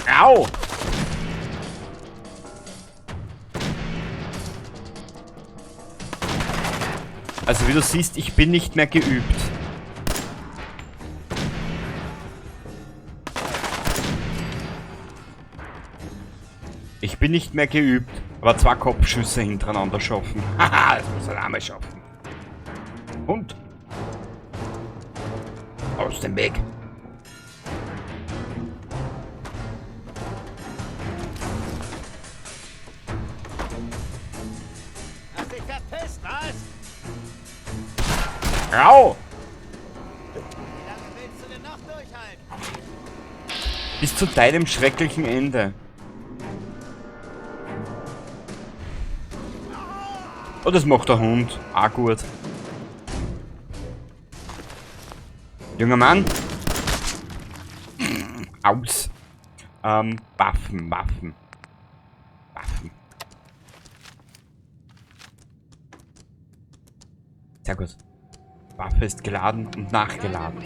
Au! Also wie du siehst, ich bin nicht mehr geübt. Ich bin nicht mehr geübt, aber 2 Kopfschüsse hintereinander schaffen. Haha, das muss er einmal schaffen. Und aus dem Weg. Hast dich verpisst, was? Au! Wie lange willst du denn noch durchhalten? Bis zu deinem schrecklichen Ende. Oh, das macht der Hund. Auch gut. Junger Mann. Aus. Waffen, Waffen. Waffen. Sehr gut. Waffe ist geladen und nachgeladen.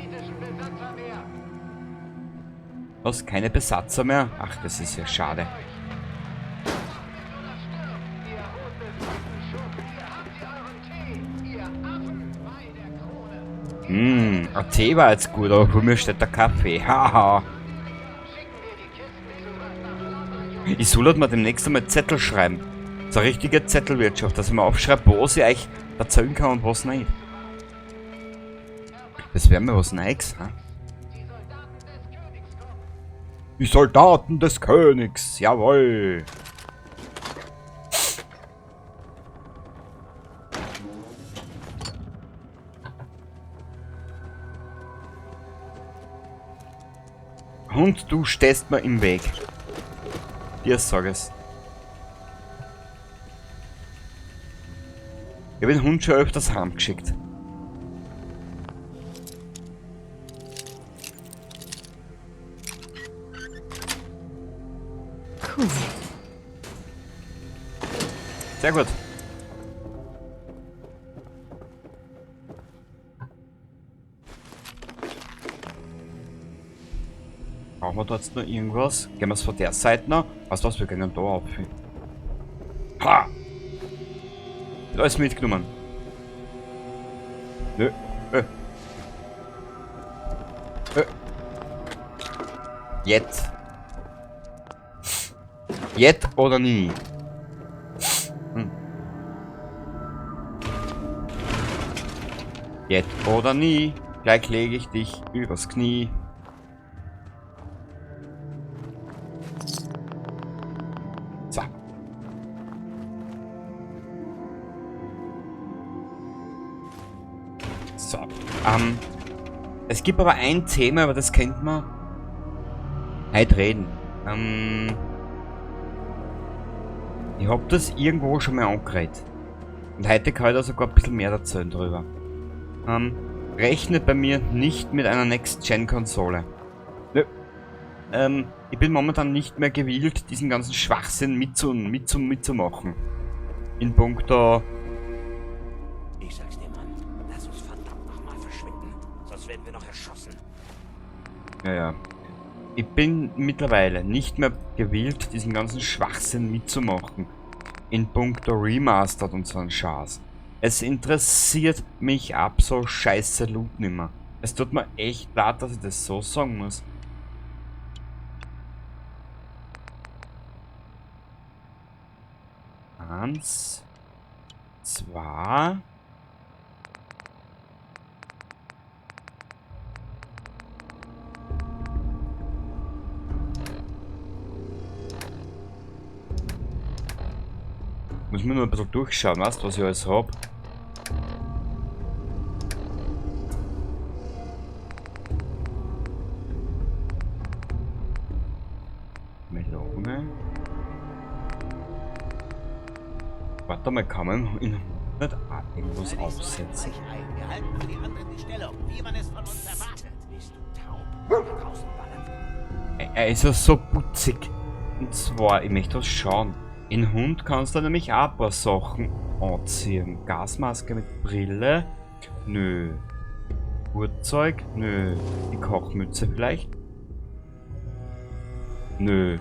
Was? Keine Besatzer mehr? Ach, das ist ja schade. Ein Tee war jetzt gut, aber vor mir steht der Kaffee. Haha. Ich soll halt mal demnächst einmal Zettel schreiben. So eine richtige Zettelwirtschaft, dass ich mir aufschreibe, was ich euch erzählen kann und was nicht. Das wäre mir was Neues, ha? Die Soldaten des Königs, jawohl! Hund, du stehst mir im Weg. Dir sag es. Ich hab den Hund schon öfters heimgeschickt. Cool. Sehr gut. Brauchen wir da jetzt noch irgendwas? Gehen wir's von der Seite noch? Weißt du was, wir können da auf. Ha! Hat alles mitgenommen. Nö. Jetzt. Jetzt oder nie? Jetzt oder nie. Gleich lege ich dich übers Knie. So. So. Es gibt aber ein Thema, über das könnte man heute reden. Ich hab das irgendwo schon mal angeredet. Und heute kann ich da sogar ein bisschen mehr erzählen drüber. Rechnet bei mir nicht mit einer Next-Gen-Konsole. Nö. Ich bin momentan nicht mehr gewillt, diesen ganzen Schwachsinn mitzumachen. In puncto... Ich sag's dir, Mann. Lass uns verdammt nochmal verschwinden. Sonst werden wir noch erschossen. Ja, ja. Ich bin mittlerweile nicht mehr gewillt, diesen ganzen Schwachsinn mitzumachen. In puncto Remastered und so ein Scheiß. Es interessiert mich ab so scheiße Loot nimmer. Es tut mir echt leid, dass ich das so sagen muss. 1, 2. Muss mir nur ein bisschen durchschauen, weißt du, was ich alles hab. Melone. Warte mal, kann man in 100 auch irgendwas aufsetzen? Wir halten für die anderen die Stellung, wie man es von uns erwartet. Bist du taub? Da draußen ballern. Er ist ja so putzig. Und zwar, ich möchte was schauen. In Hund kannst du nämlich auch ein paar Sachen anziehen. Gasmaske mit Brille? Nö. Gurtzeug? Nö. Die Kochmütze vielleicht? Nö.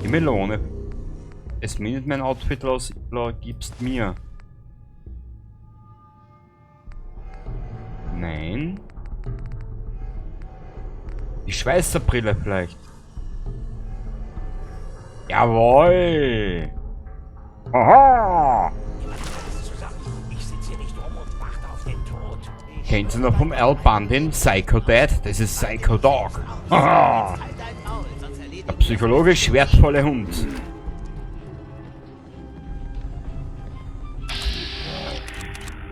Die Melone. Es Minuteman Outfit los, gibst mir. Nein. Die Schweißerbrille vielleicht. Jawohl! Aha! Ich sitze hier nicht rum und warte auf den Tod. Kennt ihr noch vom Al Bundy, Psycho Dad? Das ist Psycho Dog. Aha! Der psychologisch wertvolle Hund.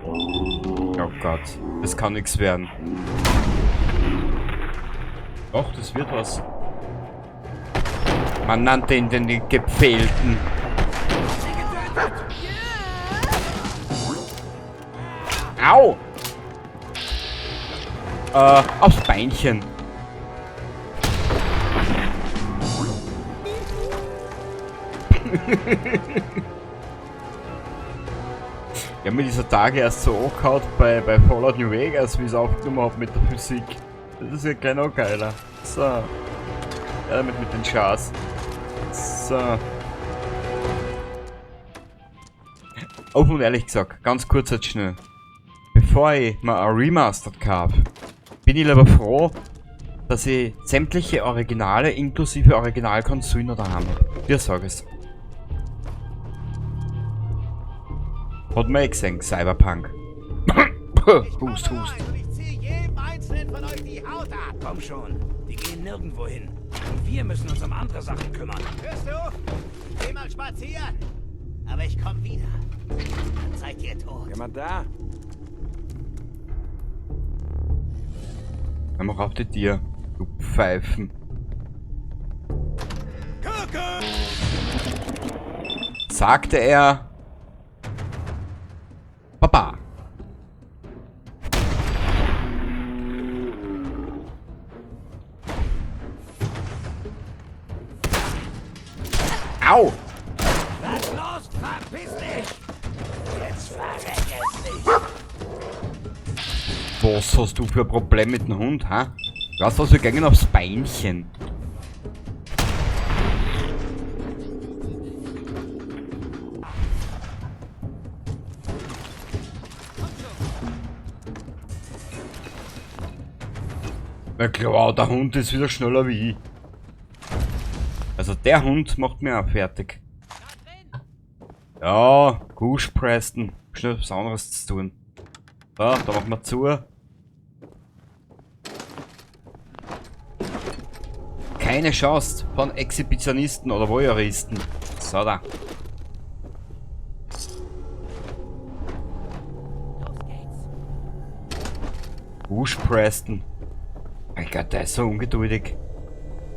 Oh Gott, das kann nichts werden. Doch, das wird was. Man nannte ihn den Gepfählten. Au! Aufs Beinchen. Ich hab mir dieser Tage erst so angehauen bei Fallout New Vegas, wie ich es aufgenommen hab mit der Physik. Das ist ja gleich noch geiler. So. Ja, damit mit den Chars. So. Offen und ehrlich gesagt, ganz kurz jetzt schnell. Bevor ich mir ein Remastered kaufe, bin ich lieber froh, dass ich sämtliche Originale inklusive Originalkonsolen noch daheim hab. Dir sag ich's. Hat man eh gesehen, Cyberpunk. Hust, hust. Ich zieh jedem einzelnen von euch die Haut ab. Komm schon, die gehen nirgendwo hin. Und wir müssen uns um andere Sachen kümmern. Hörst du? Geh mal spazieren. Aber ich komm wieder. Dann seid ihr tot. Jemand da? Dann mach auf die Tier, du Pfeifen. Sagte er. Papa. Au! Was los? Verpiss dich! Jetzt verreck es nicht! Was hast du für ein Problem mit dem Hund, ha? Weißt du was, wir gehen aufs Beinchen. Na klar, der Hund ist wieder schneller wie ich. Also der Hund macht mir auch fertig. Ja, Gush Preston. Schnell was anderes zu tun. So, da machen wir zu. Keine Chance von Exhibitionisten oder Voyeuristen. So da. Gush Preston. Mein Gott, der ist so ungeduldig.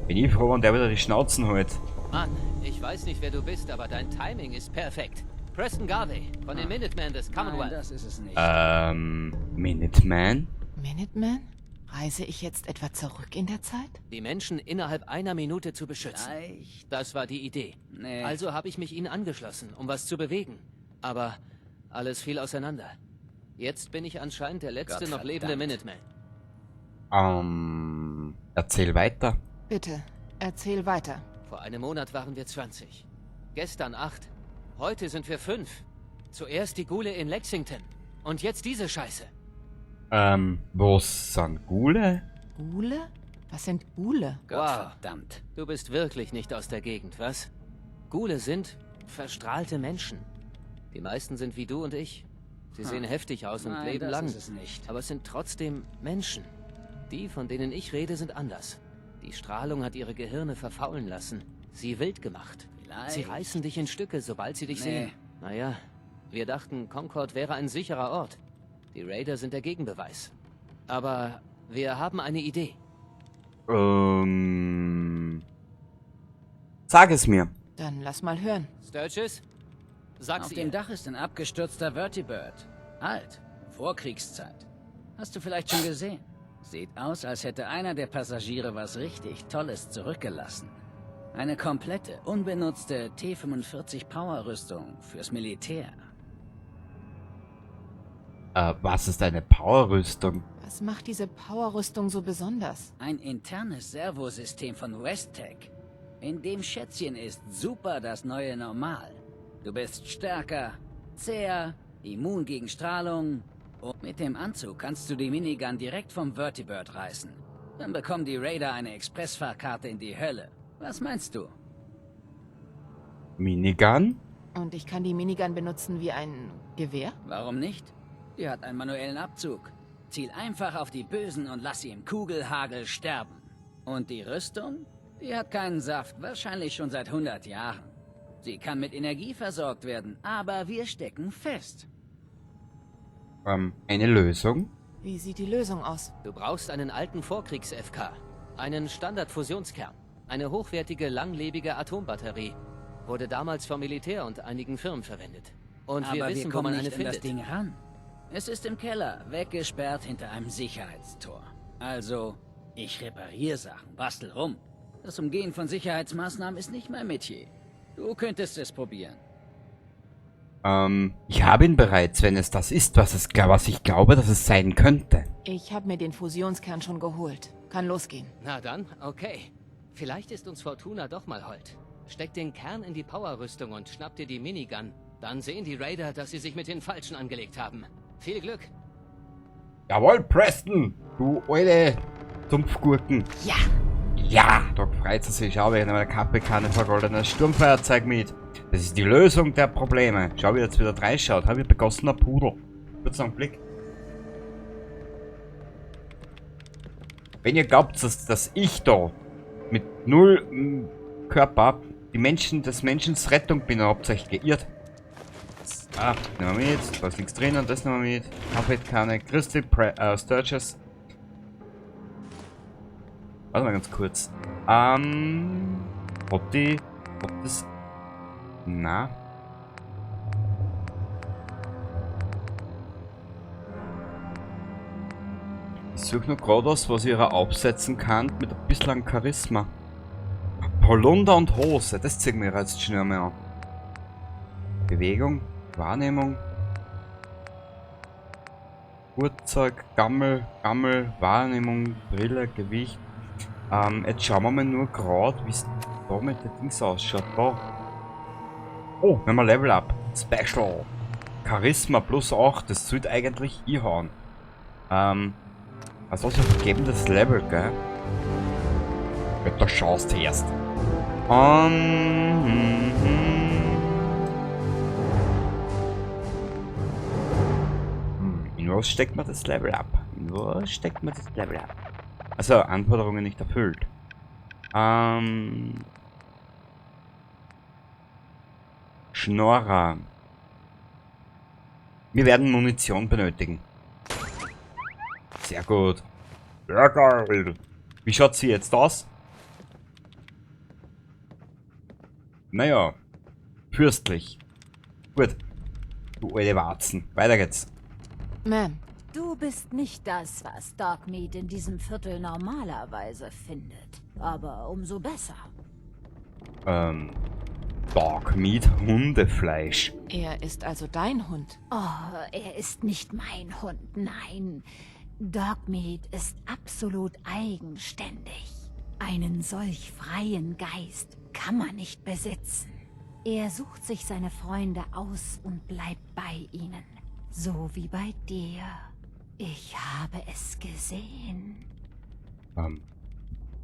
Bin ich froh, wenn der wieder die Schnauzen holt. Mann, ich weiß nicht, wer du bist, aber dein Timing ist perfekt. Preston Garvey von den Minutemen des Commonwealth. Nein, das ist es nicht. Minuteman? Minuteman? Reise ich jetzt etwa zurück in der Zeit? Die Menschen innerhalb einer Minute zu beschützen. Vielleicht. Das war die Idee. Nee. Also habe ich mich ihnen angeschlossen, um was zu bewegen. Aber alles fiel auseinander. Jetzt bin ich anscheinend der letzte noch lebende Minuteman. Erzähl weiter. Bitte, erzähl weiter. Vor einem Monat waren wir 20. Gestern 8. Heute sind wir 5. Zuerst die Ghule in Lexington. Und jetzt diese Scheiße. Was sind Ghule? Ghule? Was sind Ghule? Gottverdammt. Du bist wirklich nicht aus der Gegend, was? Ghule sind verstrahlte Menschen. Die meisten sind wie du und ich. Sie sehen heftig aus und Nein, leben das lang. ist es nicht. Aber es sind trotzdem Menschen. Die, von denen ich rede, sind anders. Die Strahlung hat ihre Gehirne verfaulen lassen. Sie wild gemacht. Vielleicht. Sie reißen dich in Stücke, sobald sie dich Nee. sehen. Naja, wir dachten, Concord wäre ein sicherer Ort. Die Raider sind der Gegenbeweis. Aber wir haben eine Idee. Sag es mir. Dann lass mal hören. Sturgis? Sag's Auf ihr. dem Dach ist ein abgestürzter Vertibird. Alt. Vorkriegszeit. Hast du vielleicht schon gesehen? Sieht aus, als hätte einer der Passagiere was richtig Tolles zurückgelassen. Eine komplette, unbenutzte T-45 Power-Rüstung fürs Militär. Was ist eine Powerrüstung? Was macht diese Powerrüstung so besonders? Ein internes Servosystem von Westtech. In dem Schätzchen ist super das neue Normal. Du bist stärker, zäher, immun gegen Strahlung. Und mit dem Anzug kannst du die Minigun direkt vom Vertibird reißen. Dann bekommen die Raider eine Expressfahrkarte in die Hölle. Was meinst du? Minigun? Und ich kann die Minigun benutzen wie ein Gewehr? Warum nicht? Die hat einen manuellen Abzug. Ziel einfach auf die Bösen und lass sie im Kugelhagel sterben. Und die Rüstung? Die hat keinen Saft, wahrscheinlich schon seit 100 Jahren. Sie kann mit Energie versorgt werden, aber wir stecken fest. Eine Lösung? Wie sieht die Lösung aus? Du brauchst einen alten Vorkriegs-FK. Einen Standardfusionskern. Eine hochwertige, langlebige Atombatterie. Wurde damals vom Militär und einigen Firmen verwendet. Und aber wir wissen, wir wo kommen man eine nicht an das findet. Ding ran. Es ist im Keller, weggesperrt hinter einem Sicherheitstor. Also, ich repariere Sachen, bastel rum. Das Umgehen von Sicherheitsmaßnahmen ist nicht mein Metier. Du könntest es probieren. Ich habe ihn bereits, wenn es das ist, was ich glaube, dass es sein könnte. Ich habe mir den Fusionskern schon geholt. Kann losgehen. Na dann, okay. Vielleicht ist uns Fortuna doch mal hold. Steck den Kern in die Powerrüstung und schnapp dir die Minigun. Dann sehen die Raider, dass sie sich mit den Falschen angelegt haben. Viel Glück. Jawohl, Preston! Du alte Sumpfgurken. Ja! Ja! Doc freut sich. Schau, wir haben eine Kaffeekanne vergoldenes Sturmfeuerzeug mit. Das ist die Lösung der Probleme. Schau, wie jetzt wieder reinschaut. Hab ich begossener Pudel. Kurz einen Blick. Wenn ihr glaubt, dass ich da mit null Körper die Menschen des Menschen Rettung bin, habt ihr euch geirrt. Ah, nehmen wir mit. Da ist nichts drin und das nehmen wir mit. Kaffeekanne, Christy Sturges. Warte mal ganz kurz. Hat die. Hat das. Na. Ich suche noch gerade was ich ihr aufsetzen kann mit ein bisschen Charisma. Polunder und Hose, das ziehen wir jetzt schnell mal an. Bewegung, Wahrnehmung. Gurtzeug, Gammel, Gammel, Wahrnehmung, Brille, Gewicht. Jetzt schauen wir mal nur grad, wie's da mit den Dings ausschaut. Da. Oh, wenn wir Level Up. Special. Charisma plus 8, das sollte eigentlich hinhauen. Was soll ich vergeben, das Level, gell? Ja, da schaust du erst. In was steckt man das Level ab? In was steckt man das Level ab? Also, Anforderungen nicht erfüllt. Schnorrer. Wir werden Munition benötigen. Sehr gut. Sehr geil. Wie schaut sie jetzt aus? Naja. Fürstlich. Gut. Du alte Warzen. Weiter geht's. Ma'am. Du bist nicht das, was Dogmeat in diesem Viertel normalerweise findet. Aber umso besser. Dogmeat Hundefleisch. Er ist also dein Hund. Oh, er ist nicht mein Hund, nein. Dogmeat ist absolut eigenständig. Einen solch freien Geist kann man nicht besitzen. Er sucht sich seine Freunde aus und bleibt bei ihnen. So wie bei dir. Ich habe es gesehen.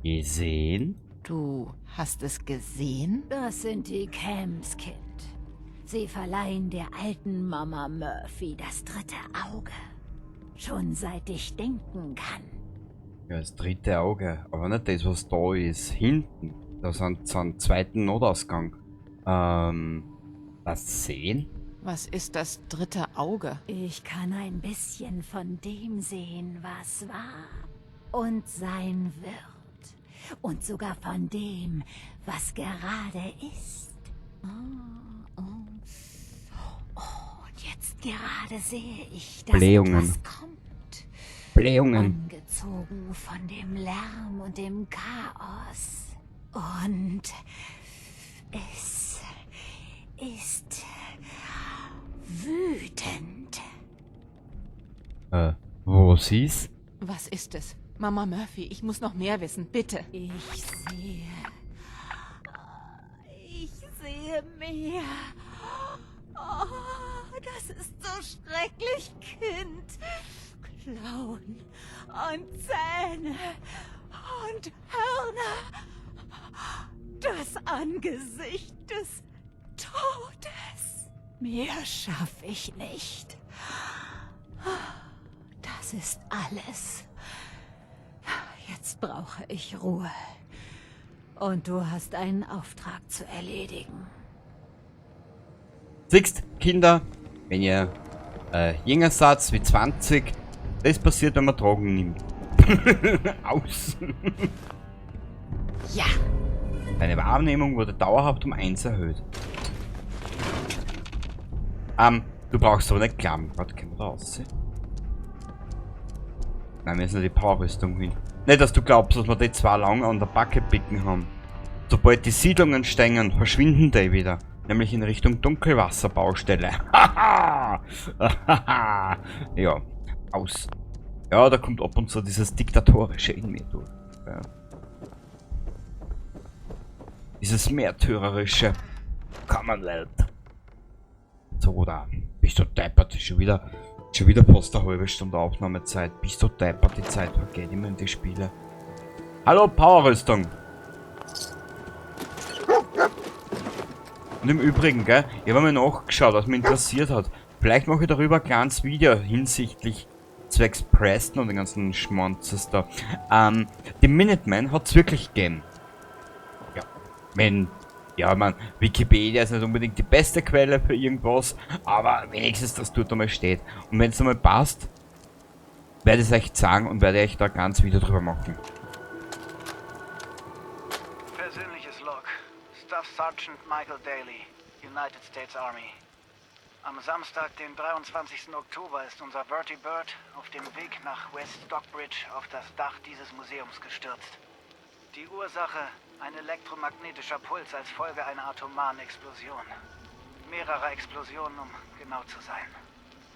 Gesehen? Du hast es gesehen? Das sind die Camps, Kind. Sie verleihen der alten Mama Murphy das dritte Auge. Schon seit ich denken kann. Ja, das dritte Auge. Aber nicht das, was da ist. Hinten. Da sind so einen zweiten Notausgang. Das Sehen? Was ist das dritte Auge? Ich kann ein bisschen von dem sehen, was war und sein wird. Und sogar von dem, was gerade ist. Oh, oh. Oh, und jetzt gerade sehe ich, dass Blähungen. etwas kommt. Blähungen. Angezogen von dem Lärm und dem Chaos. Und es ist wütend. Was ist? Was ist es? Mama Murphy, ich muss noch mehr wissen, bitte. Ich sehe. Ich sehe mehr. Oh, das ist so schrecklich, Kind. Klauen und Zähne und Hörner. Das Angesicht des Todes. Mehr schaff ich nicht. Das ist alles. Jetzt brauche ich Ruhe. Und du hast einen Auftrag zu erledigen. Siehst, Kinder, wenn ihr jünger seid wie 20, das passiert, wenn man Drogen nimmt. Aus. Ja. Deine Wahrnehmung wurde dauerhaft um 1 erhöht. Du brauchst aber nicht glauben. Warte, können wir da raus? Nein, wir müssen die Powerrüstung hin. Nicht, dass du glaubst, dass wir die zwei lang an der Backe picken haben. Sobald die Siedlungen stehen, verschwinden die wieder. Nämlich in Richtung Dunkelwasserbaustelle. Haha! Haha! Ja, aus. Ja, da kommt ab und zu dieses Diktatorische in mir durch. Ja. Dieses märtyrerische Commonwealth. So, da. Bist du deppert? Schon wieder fast eine halbe Stunde Aufnahmezeit. Bist du deppert? Die Zeit vergeht immer in die Spiele. Hallo, Powerrüstung! Und im Übrigen, gell, ich habe mal nachgeschaut, was mich interessiert hat. Vielleicht mache ich darüber ein kleines Video hinsichtlich zwecks Preston und den ganzen Schmonzes da. Die Minutemen hat's wirklich gegeben. Ja, wenn, ja, ich mein, Wikipedia ist nicht unbedingt die beste Quelle für irgendwas, aber wenigstens, dass dort einmal steht. Und wenn's einmal passt, werde ich es euch sagen und werde euch da ein kleines Video drüber machen. Persönliches Log. Staff Sergeant Michael Daly, United States Army. Am Samstag, den 23. Oktober, ist unser Vertibird auf dem Weg nach West Stockbridge auf das Dach dieses Museums gestürzt. Die Ursache, ein elektromagnetischer Puls als Folge einer atomaren Explosion. Mehrere Explosionen, um genau zu sein.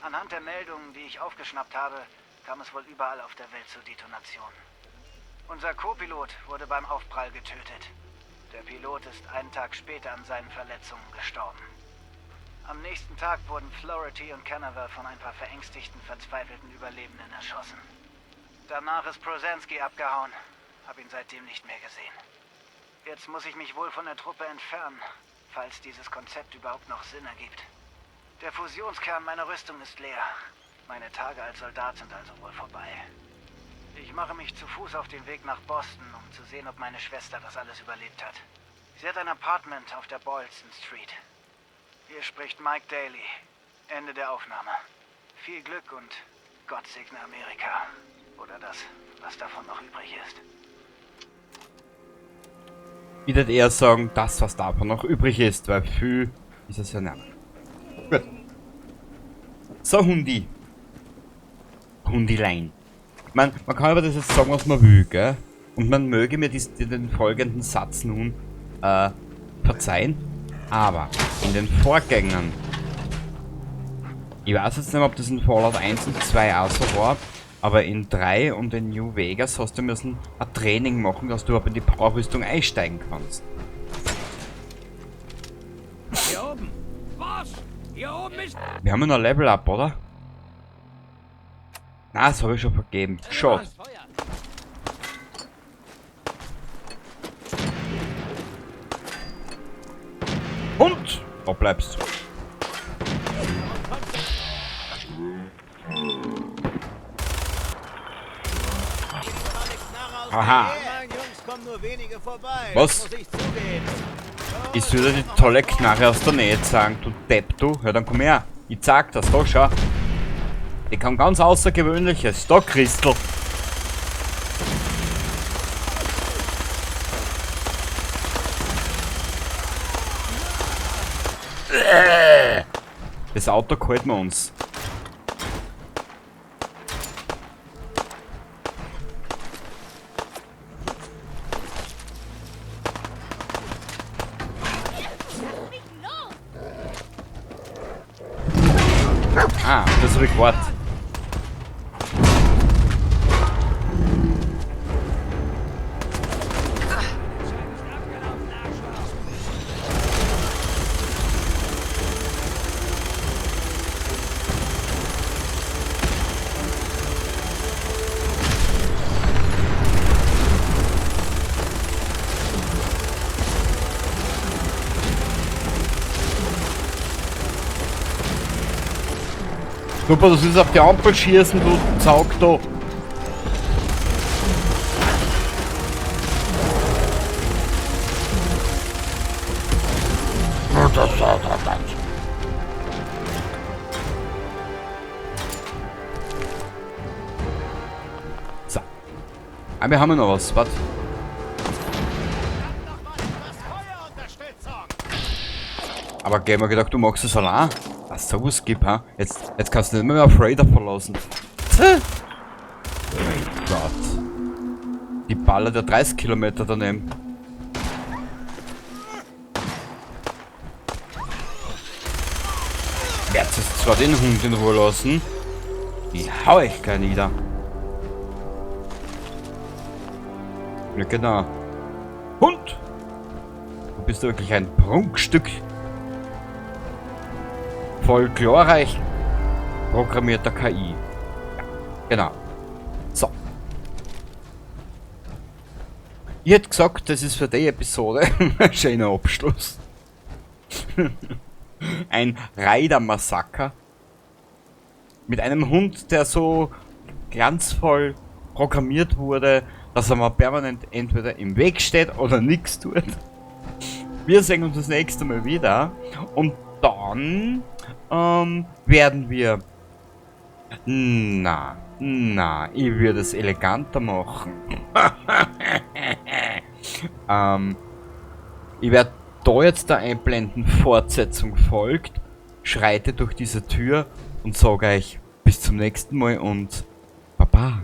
Anhand der Meldungen, die ich aufgeschnappt habe, kam es wohl überall auf der Welt zu Detonationen. Unser Co-Pilot wurde beim Aufprall getötet. Der Pilot ist einen Tag später an seinen Verletzungen gestorben. Am nächsten Tag wurden Flaherty und Canaver von ein paar verängstigten, verzweifelten Überlebenden erschossen. Danach ist Prozanski abgehauen. Hab ihn seitdem nicht mehr gesehen. Jetzt muss ich mich wohl von der Truppe entfernen, falls dieses Konzept überhaupt noch Sinn ergibt. Der Fusionskern meiner Rüstung ist leer. Meine Tage als Soldat sind also wohl vorbei. Ich mache mich zu Fuß auf den Weg nach Boston, um zu sehen, ob meine Schwester das alles überlebt hat. Sie hat ein Apartment auf der Boylston Street. Hier spricht Mike Daly. Ende der Aufnahme. Viel Glück und Gott segne Amerika. Oder das, was davon noch übrig ist. Ich würde eher sagen, das, was davon noch übrig ist, weil viel ist es ja nicht mehr. Gut. So, Hundi. Hundilein. Ich mein, man kann über das jetzt sagen, was man will, gell? Und man möge mir den folgenden Satz nun verzeihen. Aber in den Vorgängern, ich weiß jetzt nicht mehr, ob das in Fallout 1 und 2 auch so war, aber in 3 und in New Vegas hast du müssen ein Training machen, dass du überhaupt in die Powerrüstung einsteigen kannst. Hier oben! Was? Hier oben ist... Wir haben ja noch ein Level Up, oder? Na, das habe ich schon vergeben. Schade. Und da bleibst du. Aha. Was? Ich soll dir die tolle Knarre aus der Nähe zeigen, du Depp, du. Ja, dann komm her. Ich zeig das, da schau. Die kann ganz Außergewöhnliches. Da, Christel. Das Auto gehalten wir uns. Ah, das habe ich gewartet. Super, das ist auf die Ampel schießen, du Zaug da. So. Ah, wir haben ja noch was. Warte. Aber gell, mir gedacht, du magst es allein. Was sowas gibt, ha? Jetzt kannst du nicht mehr auf Raider verlassen. Tch. Mein Gott. Die ballert ja 30 Kilometer daneben. Werd jetzt zwar den Hund in Ruhe lassen. Die hau ich gleich nieder. Ja, genau. Hund! Du bist wirklich ein Prunkstück. Voll glorreich programmierter KI. Ja, genau. So. Ich hätte gesagt, das ist für die Episode ein schöner Abschluss. Ein Raider-Massaker. Mit einem Hund, der so glanzvoll programmiert wurde, dass er mal permanent entweder im Weg steht oder nichts tut. Wir sehen uns das nächste Mal wieder. Und dann werden wir... Na, na, ich würde es eleganter machen. Ich werde da jetzt da einblenden, Fortsetzung folgt, schreite durch diese Tür und sage euch bis zum nächsten Mal und Baba.